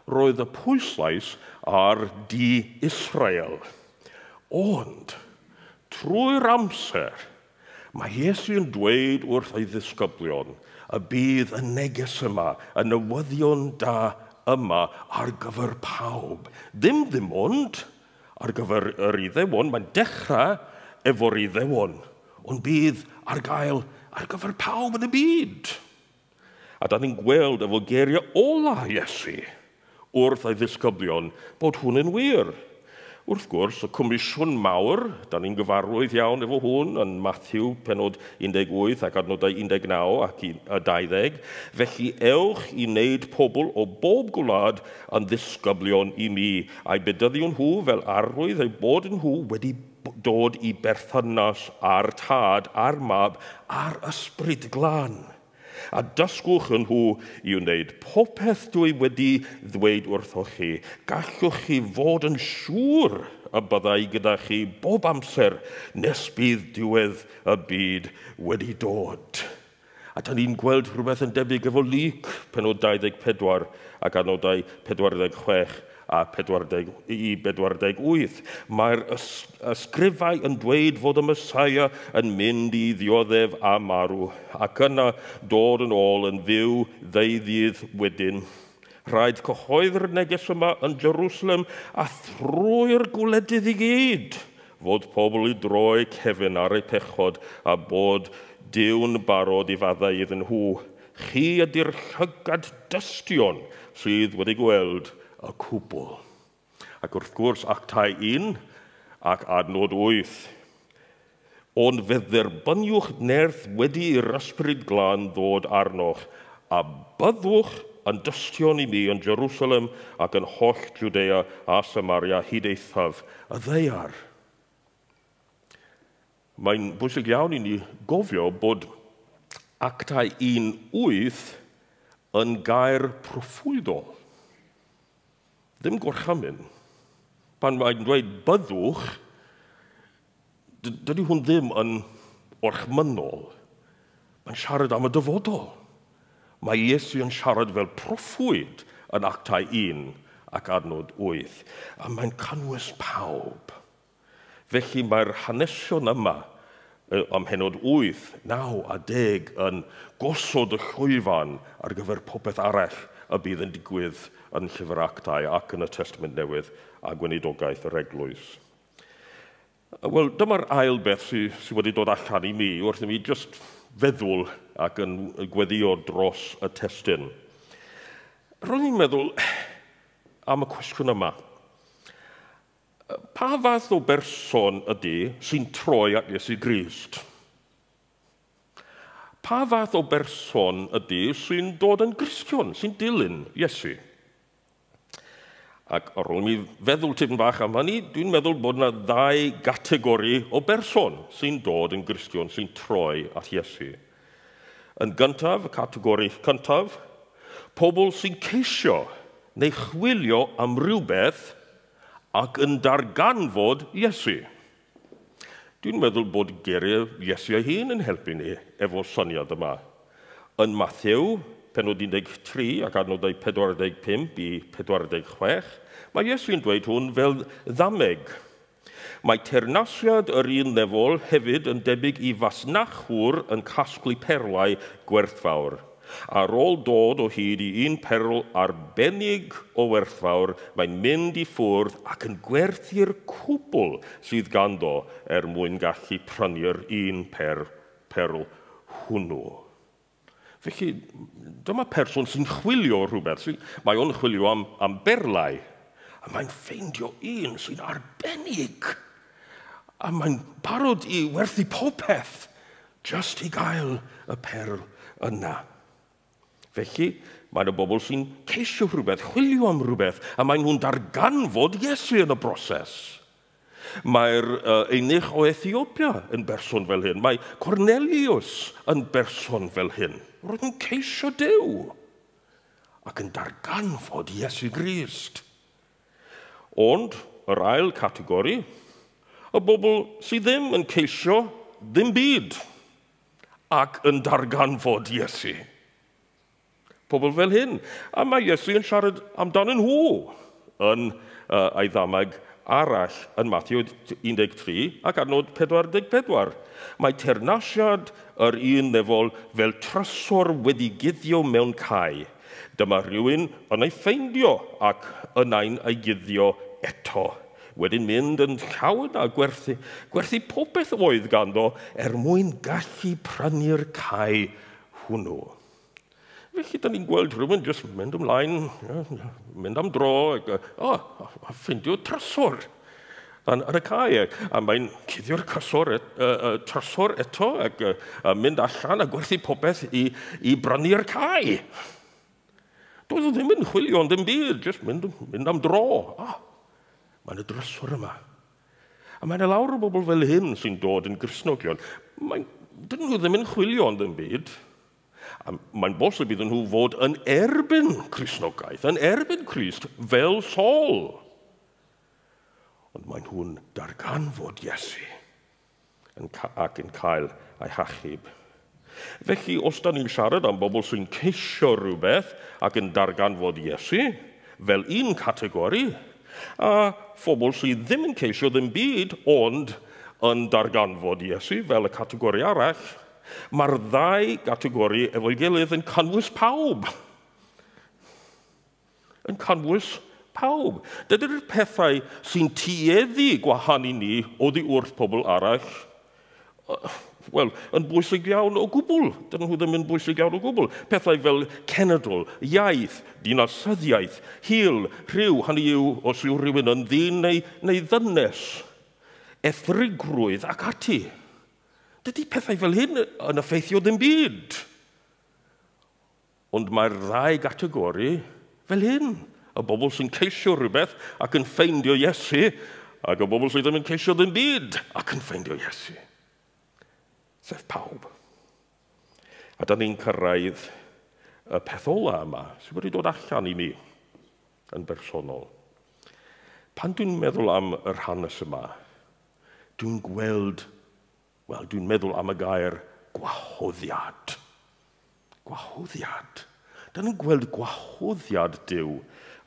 Speaker 5: roedd y pwyslais ar di Israel. Ond, trwy'r amser, mae Iesu yn dweud wrth ei ddisgyblion y bydd y neges yma, y newyddion da yma ar gyfer pawb. Ddim ond ar gyfer yr Iddewon, mae'n dechrau efo'r Iddewon, ond bydd ar gael ar gyfer pawb yn y byd. A da ni'n gweld efo geiriau ola Iesu wrth ei ddisgyblion bod hwn yn wir. Wrth gwrs, y comisiwn mawr, da ni'n gyfarwydd iawn efo hwn yn Matthew penod 18 ac adnodau 19 ac 20. Felly ewch i wneud pobl o bob gwlad yn ddisgyblion i mi, a'i bedyddion nhw fel arwydd eu bod nhw wedi dod i berthynas â'r Tad, a'r Mab, a'r Ysbryd Glân. A dysgwch yn nhw i wneud popeth dwi wedi ddweud wrthoch chi. Gallwch chi fod yn siŵr y byddai gyda chi bob amser nes bydd diwedd y byd wedi dod. A da ni'n gweld rhywbeth yn debyg efo Luc, penod 24 ac adnodau 46 a 48. Mae'r ysgrifau yn dweud fod y Mesaia yn mynd i ddioddef a marw, ac yna dod yn ôl yn fyw ddeuddydd wedyn. Rhaid cyhoeddi'r neges yma yn Jerusalem a thrwy'r gwledydd i gyd, fod pobl i droi cefn ar eu pechod a bod Duw'n barod i faddau iddyn nhw. Chi ydy'r llygad dystion sydd wedi gweld y cwbl. Ac wrth gwrs, Actau 1 ac adnod 8. Ond fe dderbyniwch nerth wedi i'r Ysbryd Glân ddod arnoch, a byddwch yn dystion i mi yn Jerusalem ac yn holl Judea a Samaria hyd eithaf y ddaear. Mae'n bwysig iawn i ni gofio bod Actau 1:8 yn gair proffwydol. Ddim gorchymyn. Pan mae'n dweud byddwch, dydy hwn ddim yn orchmynnol. Mae'n siarad am y dyfodol. Mae Iesu yn siarad fel proffwyd yn Actau 1 ac adnod 8. A mae'n cynnwys pawb. Felly mae'r hanesion yma am henod 8, 9 a 10 yn gosod y llwyfan ar gyfer popeth arall y bydd yn digwydd yn Llyfr Actau ac yn y Testament Newydd a gweinidogaeth yr Eglwys. Wel, dyma'r ail beth sydd wedi dod allan i mi wrth i mi jyst feddwl ac yn gweddio dros y testun. Ro'n i'n meddwl am y cwestiwn yma. Pa fath o berson ydy sy'n troi at Iesu Grist? Pa fath o berson ydy sy'n dod yn Gristion, sy'n dilyn Iesu? Ac ar ôl mi feddwl tipyn bach am hynny, dwi'n meddwl bod yna ddau gategori o berson sy'n dod yn Gristion, sy'n troi at Iesu. Yn gyntaf, y categori cyntaf, pobl sy'n ceisio neu chwilio am rhywbeth ac yn darganfod Iesu. Dwi'n meddwl bod geiriau Iesu ei hun yn helpu ni efo'r syniad yma. Yn Mathew, penod 13 ac adnodau 45 i 46, mae Iesu'n dweud hwn fel ddameg. Mae teyrnasiad yr un nefol hefyd yn debyg i fasnachwr yn casglu perlau gwerthfawr. Ar ôl dod o hyd i un perl arbennig o werthfawr, mae'n mynd i ffwrdd ac yn gwerthu'r cwbl sydd ganddo er mwyn gallu prynu'r un perl hwnnw. Felly, dyma person sy'n chwilio rhywbeth. Mae o'n chwilio am berlau, a mae'n ffeindio un sy'n arbennig. A mae'n barod i werthu popeth just i gael y perl yna. Felly, mae yna bobl sy'n ceisio rhywbeth, chwilio am rhywbeth, a maen nhw'n darganfod Iesu yn y broses. Mae'r eunuch o Ethiopia yn berson fel hyn. Mae Cornelius yn berson fel hyn. Roedd yn ceisio Duw ac yn darganfod Iesu Grist. Ond yr ail categori, y bobl sydd ddim yn ceisio ddim byd ac yn darganfod Iesu. Pobl fel hyn. A mae Iesu yn siarad amdanyn nhw yn ei ddameg arall yn Matthew 13 ac adnod 44. Mae teyrnasiad yr un nefol fel trysor wedi guddio mewn cae. Dyma rhywun yn ei ffeindio ac yna'n ei guddio eto. Wedyn mynd yn llawn a gwerthu popeth oedd ganddo er mwyn gallu prynu'r cae hwnnw. Felly, da ni'n gweld rhywun jyst mynd ymlaen, mynd am dro, ac, a ffeindio trysor yn y cae. A mae'n cuddio'r trysor eto ac mynd allan a gwerthu popeth i brynu'r cae. Doedd o ddim yn chwilio ond ddim byd, jyst mynd am dro. Mae'n y drysor yma. A mae'n lawr o bobl fel hyn sy'n dod yn Gristnogion. Dyn nhw ddim yn chwilio ond ddim byd. A mae'n bosib iddyn nhw fod yn erbyn Cristnogaeth, yn erbyn Crist, fel Saul. Ond maen nhw'n darganfod Iesu ac yn cael ei hachub. Felly, os da ni'n siarad am bobl sy'n ceisio rhywbeth ac yn darganfod Iesu, fel un categori, a phobl sydd ddim yn ceisio ddim byd, ond yn darganfod Iesu fel y categori arall, mae'r ddau gategori efo'i gilydd yn cynnwys pawb. Yn cynnwys pawb. Dydy'r pethau sy'n tueddu gwahanu ni oddi wrth pobl arall, wel, yn bwysig iawn o gwbl. Dyn nhw ddim yn bwysig iawn o gwbl. Pethau fel cenedl, iaith, dinasyddiaeth, hil, rhyw, hynny yw os yw rhywun yn ddyn neu ddynes, ethrigrwydd ac ati. Dydy pethau fel hyn yn effeithio ddim byd. Ond mae'r ddau gategori fel hyn. Y bobl sy'n ceisio rhywbeth ac yn ffeindio Iesu, ac y bobl sydd ddim yn ceisio ddim byd ac yn ffeindio Iesu. Sef pawb. A da ni'n cyrraedd y peth ola yma sydd wedi dod allan i mi yn bersonol. Pan dwi'n meddwl am yr hanes yma, dwi'n gweld, wel, dwi'n meddwl am y gair gwahoddiad. Gwahoddiad. Da ni'n gweld gwahoddiad Duw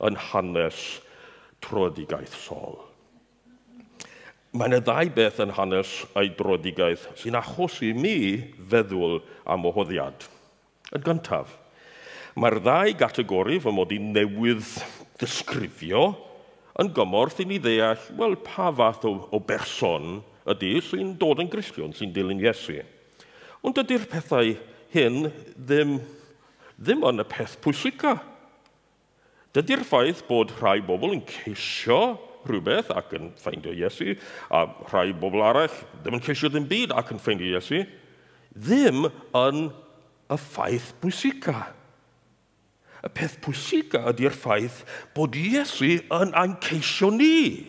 Speaker 5: yn hanes tröedigaeth Saul. Mae yna ddau beth yn hanes ei dröedigaeth sy'n achosi mi feddwl am wahoddiad. Yn gyntaf, mae'r ddau gategori fy mod i newydd ddisgrifio yn gymorth i ni ddeall, wel, pa fath o berson ydy sy'n dod yn Gristion, sy'n dilyn Iesu. Ond dydy'r pethau hyn ddim yn y peth pwysica. Dydy'r ffaith bod rhai bobl yn ceisio rhywbeth ac yn ffeindio Iesu, a rhai bobl arall ddim yn ceisio ddim byd ac yn ffeindio Iesu, ddim yn y ffaith pwysica. Y peth pwysica ydy'r ffaith bod Iesu yn ein ceisio ni.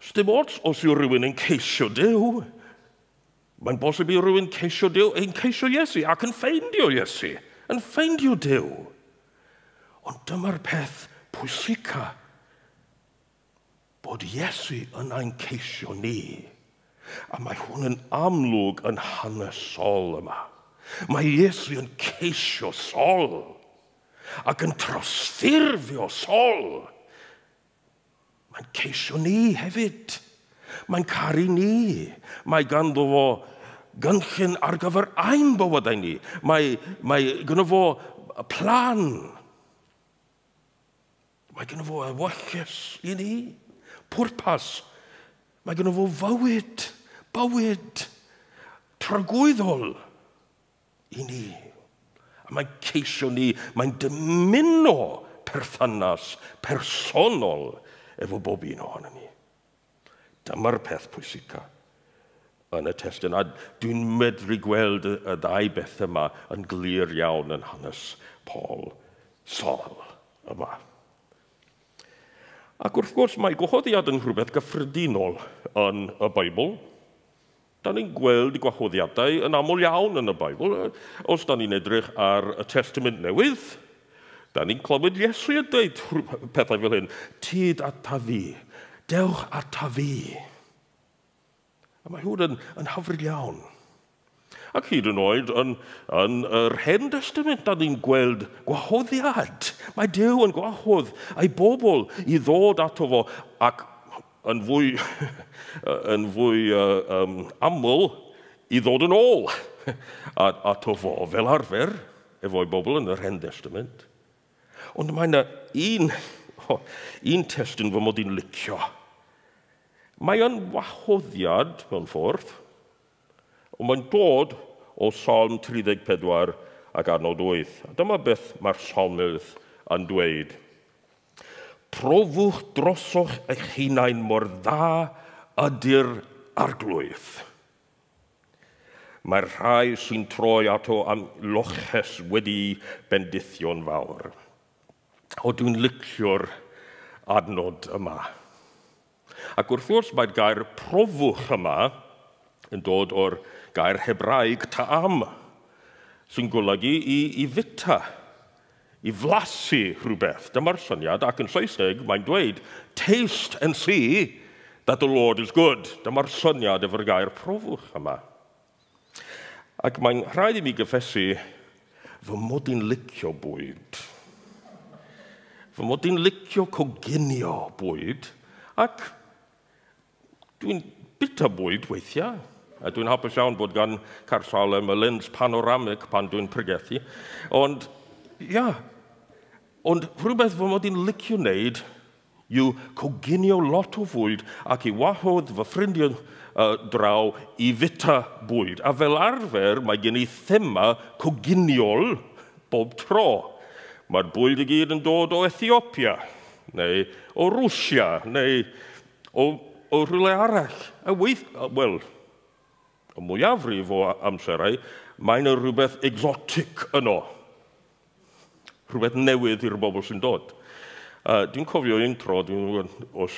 Speaker 5: Sdim ots os yw rhywun yn ceisio Duw. Mae'n bosib i rhywun ceisio Duw, yn ceisio Iesu ac yn ffeindio Iesu, yn ffeindio Duw. Ond dyma'r peth pwysica, bod Iesu yn ein ceisio ni. A mae hwn yn amlwg yn hanes Saul yma. Mae Iesu yn ceisio Saul ac yn trawsffurfio Saul. Mae'n ceisio ni hefyd. Mae'n caru ni. Mae ganddo fo gynllun ar gyfer ein bywydau ni. Mae gynno fo plan. Mae gynno fo ewyllys i ni. Pwrpas. Mae gynno fo fywyd, bywyd tragwyddol i ni. A mae'n ceisio ni, mae'n dymuno perthynas personol efo bob un ohono ni. Dyma'r peth pwysica yn y testun. A dwi'n medru gweld y ddau beth yma yn glir iawn yn hanes Paul Saul yma. Ac wrth gwrs mae gwahoddiad yn rhywbeth gyffredinol yn y Beibl. Da ni'n gweld gwahoddiadau yn aml iawn yn y Beibl. Os da ni'n edrych ar y Testament Newydd, da ni'n clywed Iesu yn dweud pethau fel hyn. Tyd ata fi, dewch ata fi. A mae hwn yn hyfryd iawn. Ac hyd yn oed yn yr Hen Testament, da ni'n gweld gwahoddiad. Mae Duw yn gwahodd ei bobl i ddod ato fo ac yn fwy aml i ddod yn ôl ato fo fel arfer efo'i bobl yn yr Hen Testament. Ond mae yna un testun fy mod i'n licio. Mae yn wahoddiad mewn ffordd, ond mae'n dod o Salm 34 ac adnod 8. A dyma beth mae'r salmydd yn dweud. Profwch drosoch eich hunain mor dda ydy'r arglwydd. Mae'r rhai sy'n troi ato am loches wedi bendithio'n fawr. O, dwi'n licio'r adnod yma. Ac wrth gwrs mae'r gair profwch yma yn dod o'r gair Hebraeg ta'am, sy'n golygu i fita, i flasu rhywbeth. Dyma'r syniad, ac yn Saesneg mae'n dweud, taste and see that the Lord is good. Dyma'r syniad efo'r gair profwch yma. Ac mae'n rhaid i mi gyffesu fy mod i'n licio bwyd. Fy mod i'n licio coginio bwyd, ac dwi'n bita bwyd weithiau. A dwi'n hapus iawn bod gan Caersalem y lens panoramic pan dwi'n pregethu. Ond, ia, ond rhywbeth fy mod i'n licio wneud yw coginio lot o fwyd ac i wahodd fy ffrindiau draw i fita bwyd. A fel arfer mae gen i thema coginiol bob tro. Mae'r bwyd i gyd yn dod o Ethiopia, neu o Rwsia, neu o rhywle arall. A wel, y mwyafrif o amserau, mae yna rhywbeth exotic yno. Rhywbeth newydd i'r bobl sy'n dod. Dwi'n cofio un tro, dwi'n gwybod os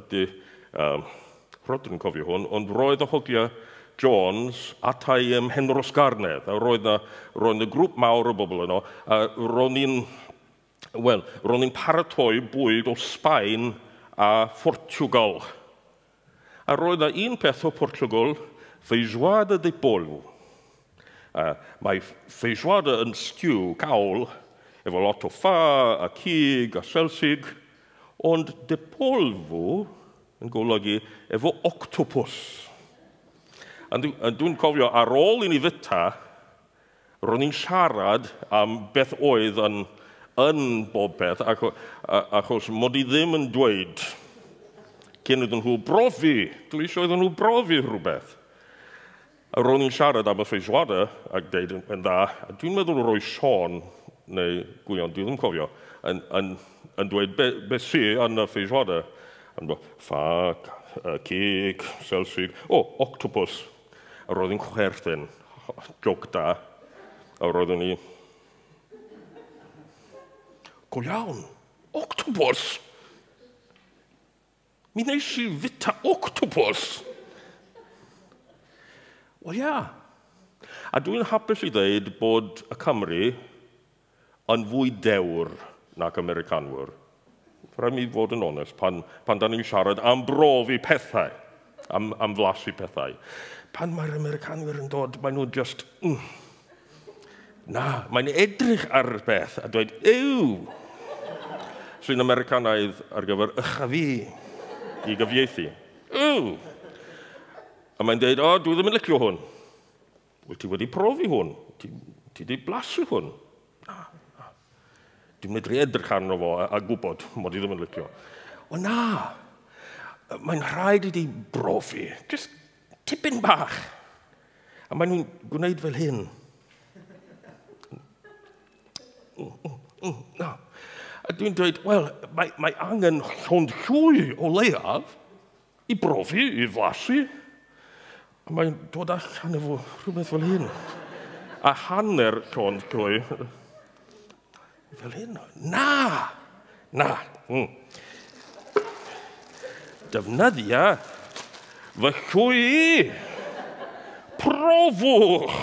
Speaker 5: ydy Rhodri'n yn cofio hwn, ond roedd y hogia Jones atai ym Mhenrhosgarnedd, a roedd yna grŵp mawr o bobl yno, a ro'n i'n paratoi bwyd o Sbaen a Portugal. A roedd yna un peth o Portugal, feijoada de polvo. Mae feijoada yn stew, cawl, efo lot o ffa a cig a selsig, ond de polvo yn golygu efo octopus. A dwi'n cofio ar ôl i ni fyta, ro'n i'n siarad am beth oedd yn bob peth, achos mod i ddim yn dweud cyn iddyn nhw brofi, dwi eisiau iddyn nhw brofi rhywbeth. A ro'n i'n siarad am y feijoada ac deud yn dda, a dwi'n meddwl roi Sean, neu Gwion, dwi ddim cofio, yn dweud be sy yn y feijoada. Yn dweud, ffa, cig, selsig, o, octopus. A roedd hi'n chwerthin, joc da. A roeddwn i, go iawn, octopus? Mi wnes i fita octopus? Wel, ia. A dwi'n hapus i ddweud bod y Cymru yn fwy dewr nac Americanwyr. Rhaid mi fod yn onest, pan da ni'n siarad am brofi pethau, am flasu pethau. Pan mae'r Americanwyr yn dod, maen nhw just... Na, mae'n edrych ar y beth a dweud, ew! Sy'n Americanaidd ar gyfer ycha fi i gyfieithu. Ew! A mae'n dweud, o, dwi ddim yn licio hwn. Wyt ti wedi profi hwn? Ti wedi blasu hwn? Na, na. Dwi'n medru edrych arno fo a gwybod mod i ddim yn licio. O na, mae'n rhaid i ti brofi, just tipyn bach. A maen nhw'n gwneud fel hyn. Na. A dwi'n dweud, wel, mae angen llond llwy o leiaf i brofi, i flasu. A mae'n dod allan efo rhywbeth fel hyn. A hanner llond llwy fel hyn. Na! Na! Defnyddia fy llwy i. Profwch!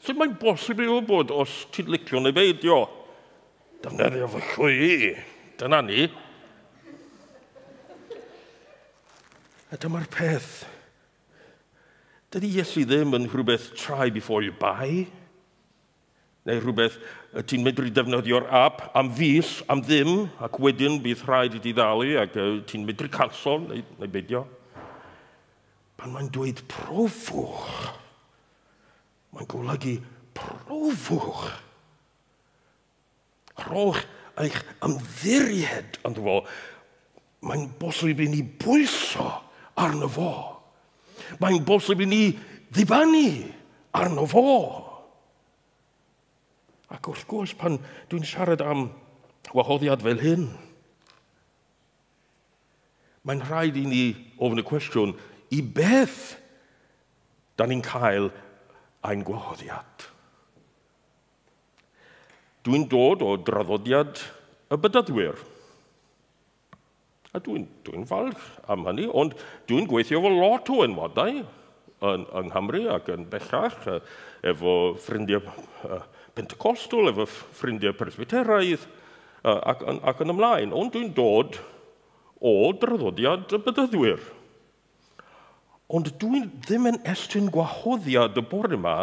Speaker 5: Sut mae'n bosib i wybod os ti'n licio neu beidio? Defnyddio fy llwy i. Dyna ni. A dyma'r peth. Dydy Iesu ddim yn rhywbeth try before you buy, neu rhywbeth ti'n medru defnyddio'r app am fis, am ddim, ac wedyn bydd rhaid i ti ddalu ac ti'n medru canslo neu beidio. Pan mae'n dweud profwch, mae'n golygu profwch. Rhowch eich ymddiried ynddo fo. Mae'n bosib i ni bwyso arno fo. Mae'n bosib i ni ddibynnu arno fo. Ac wrth gwrs, pan dwi'n siarad am wahoddiad fel hyn, mae'n rhaid i ni ofyn y cwestiwn, i beth da ni'n cael ein gwahoddiad? Dwi'n dod o draddodiad y bedyddwyr. A dwi'n falch am hynny, ond dwi'n gweithio efo lot o enwadau yng Nghymru ac yn bellach, efo ffrindiau Pentecostal, efo ffrindiau Presbyteraidd, ac yn ymlaen. Ond dwi'n dod o draddodiad y bedyddwyr. Ond dwi'n ddim yn estyn gwahoddiad y bore yma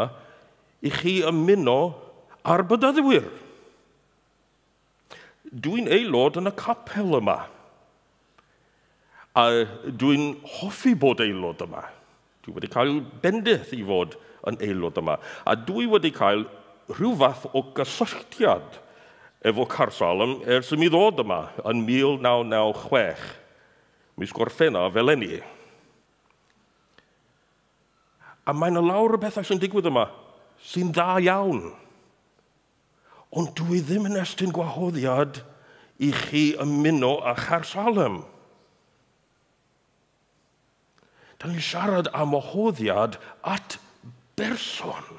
Speaker 5: i chi ymuno â'r bedyddwyr. Dwi'n aelod yn y capel yma. A dwi'n hoffi bod aelod yma. Dwi wedi cael bendith i fod yn aelod yma. A dwi wedi cael rhyw fath o gysylltiad efo Caersalem ers i mi ddod yma yn 1996, mis Gorffennaf eleni. A mae yna lawr o bethau sy'n digwydd yma sy'n dda iawn. Ond dwi ddim yn estyn gwahoddiad i chi ymuno â Chaersalem. Da ni'n siarad am wahoddiad at berson,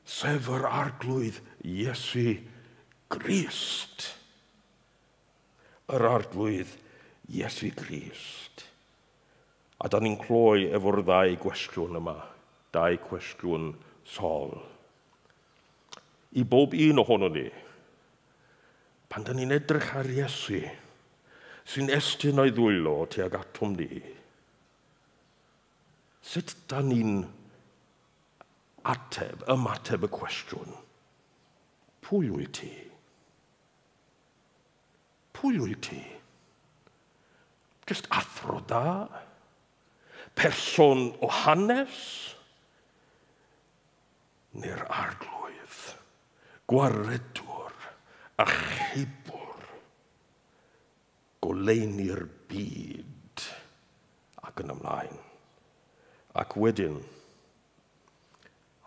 Speaker 5: sef yr Arglwydd Iesu Grist. Yr Arglwydd Iesu Grist. A da ni'n cloi efo'r ddau gwestiwn yma, dau cwestiwn Saul. I bob un ohono ni, pan da ni'n edrych ar Iesu, sy'n estyn o'i ddwylo tuag atom ni, sut da ni'n ymateb y cwestiwn? Pwy wyt ti? Pwy wyt ti? Just athro da? Person o hanes? Neu'r Arglwydd, gwaredwr, achubwr, goleuni'r byd, ac yn ymlaen. Ac wedyn,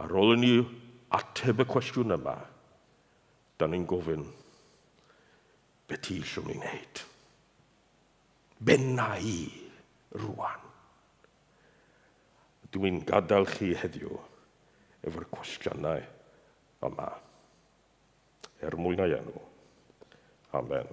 Speaker 5: ar ôl i ni ateb y cwestiwn yma, da ni'n gofyn, be ti eisiau ni wneud? Be na i rwan? Dwi'n gadael chi heddiw efo'r cwestiynau yma. Er mwyn ei enw. Amen.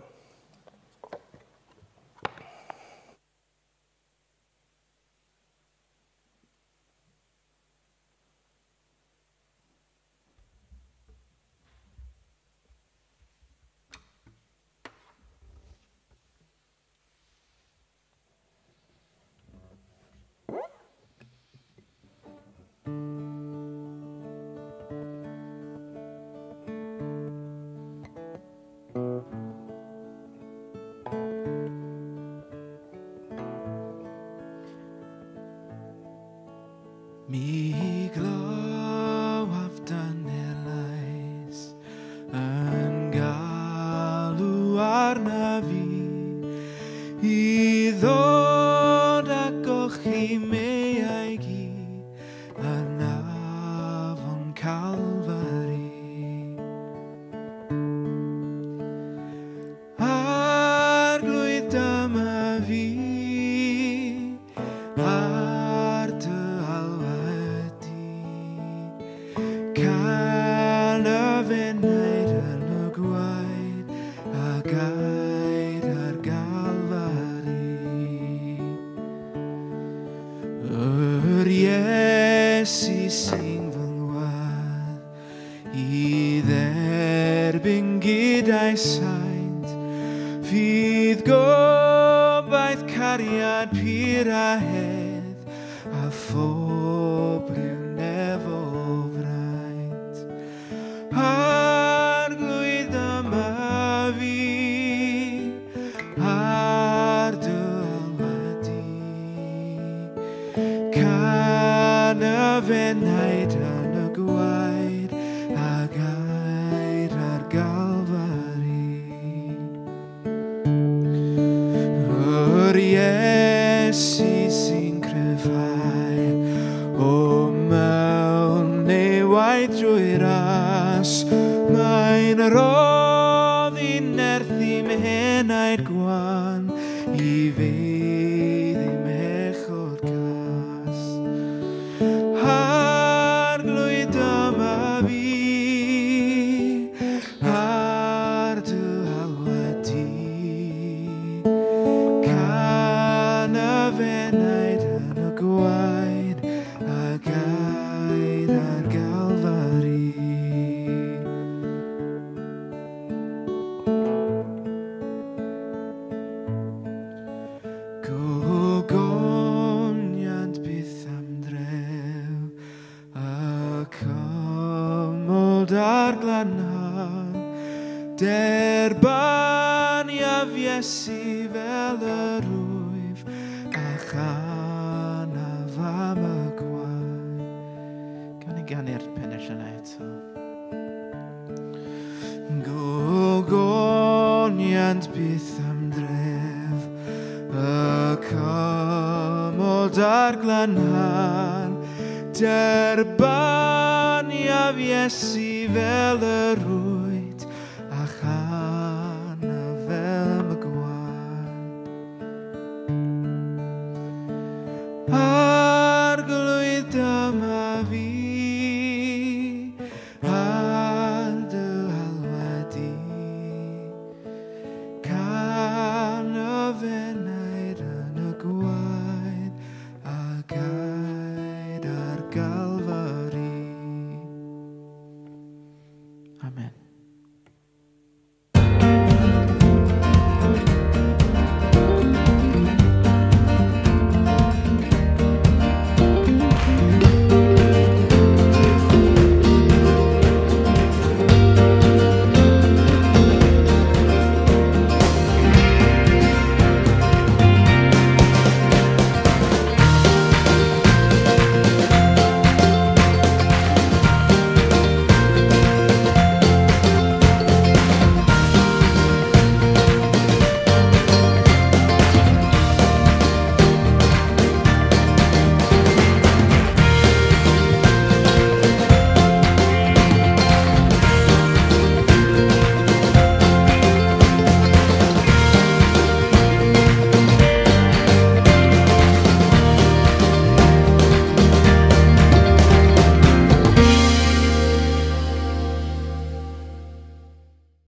Speaker 2: I dderbyn gyda'i saint, fydd gobaith cariad pur a hedd, a phob rhyw nefol fraint. Arglwydd dyma fi, ar dy alwad di, can y fenaid yn y gwaed a gair ar Galfari. Yr Iesu sy'n cryfhau, o mewn neu waith drwy ras, mae'n rhoddi nerth i'm henaid gwan, i fedd i'm echod cas. Arglwydd dyma fi, ar dy alwad di, can y fenaid yn y gwaed a gair ar Galfari. Gogoniant byth am dref, y cymod a'r glanhad, derbaniaf Iesu fel yr wyf, a chanaf am y gwaed.
Speaker 1: Gawn ni ganu'r pennill yna eto.
Speaker 2: Gogoniant byth am dref, y cymod a'r glanhad, derbaniaf Iesu fel yr wyt, a chanaf fel am y gwaed. Arglwydd dyma fi, ar dy alwad di, can y fenaid yn y gwaed a gaed ar Galfari.
Speaker 1: Amen.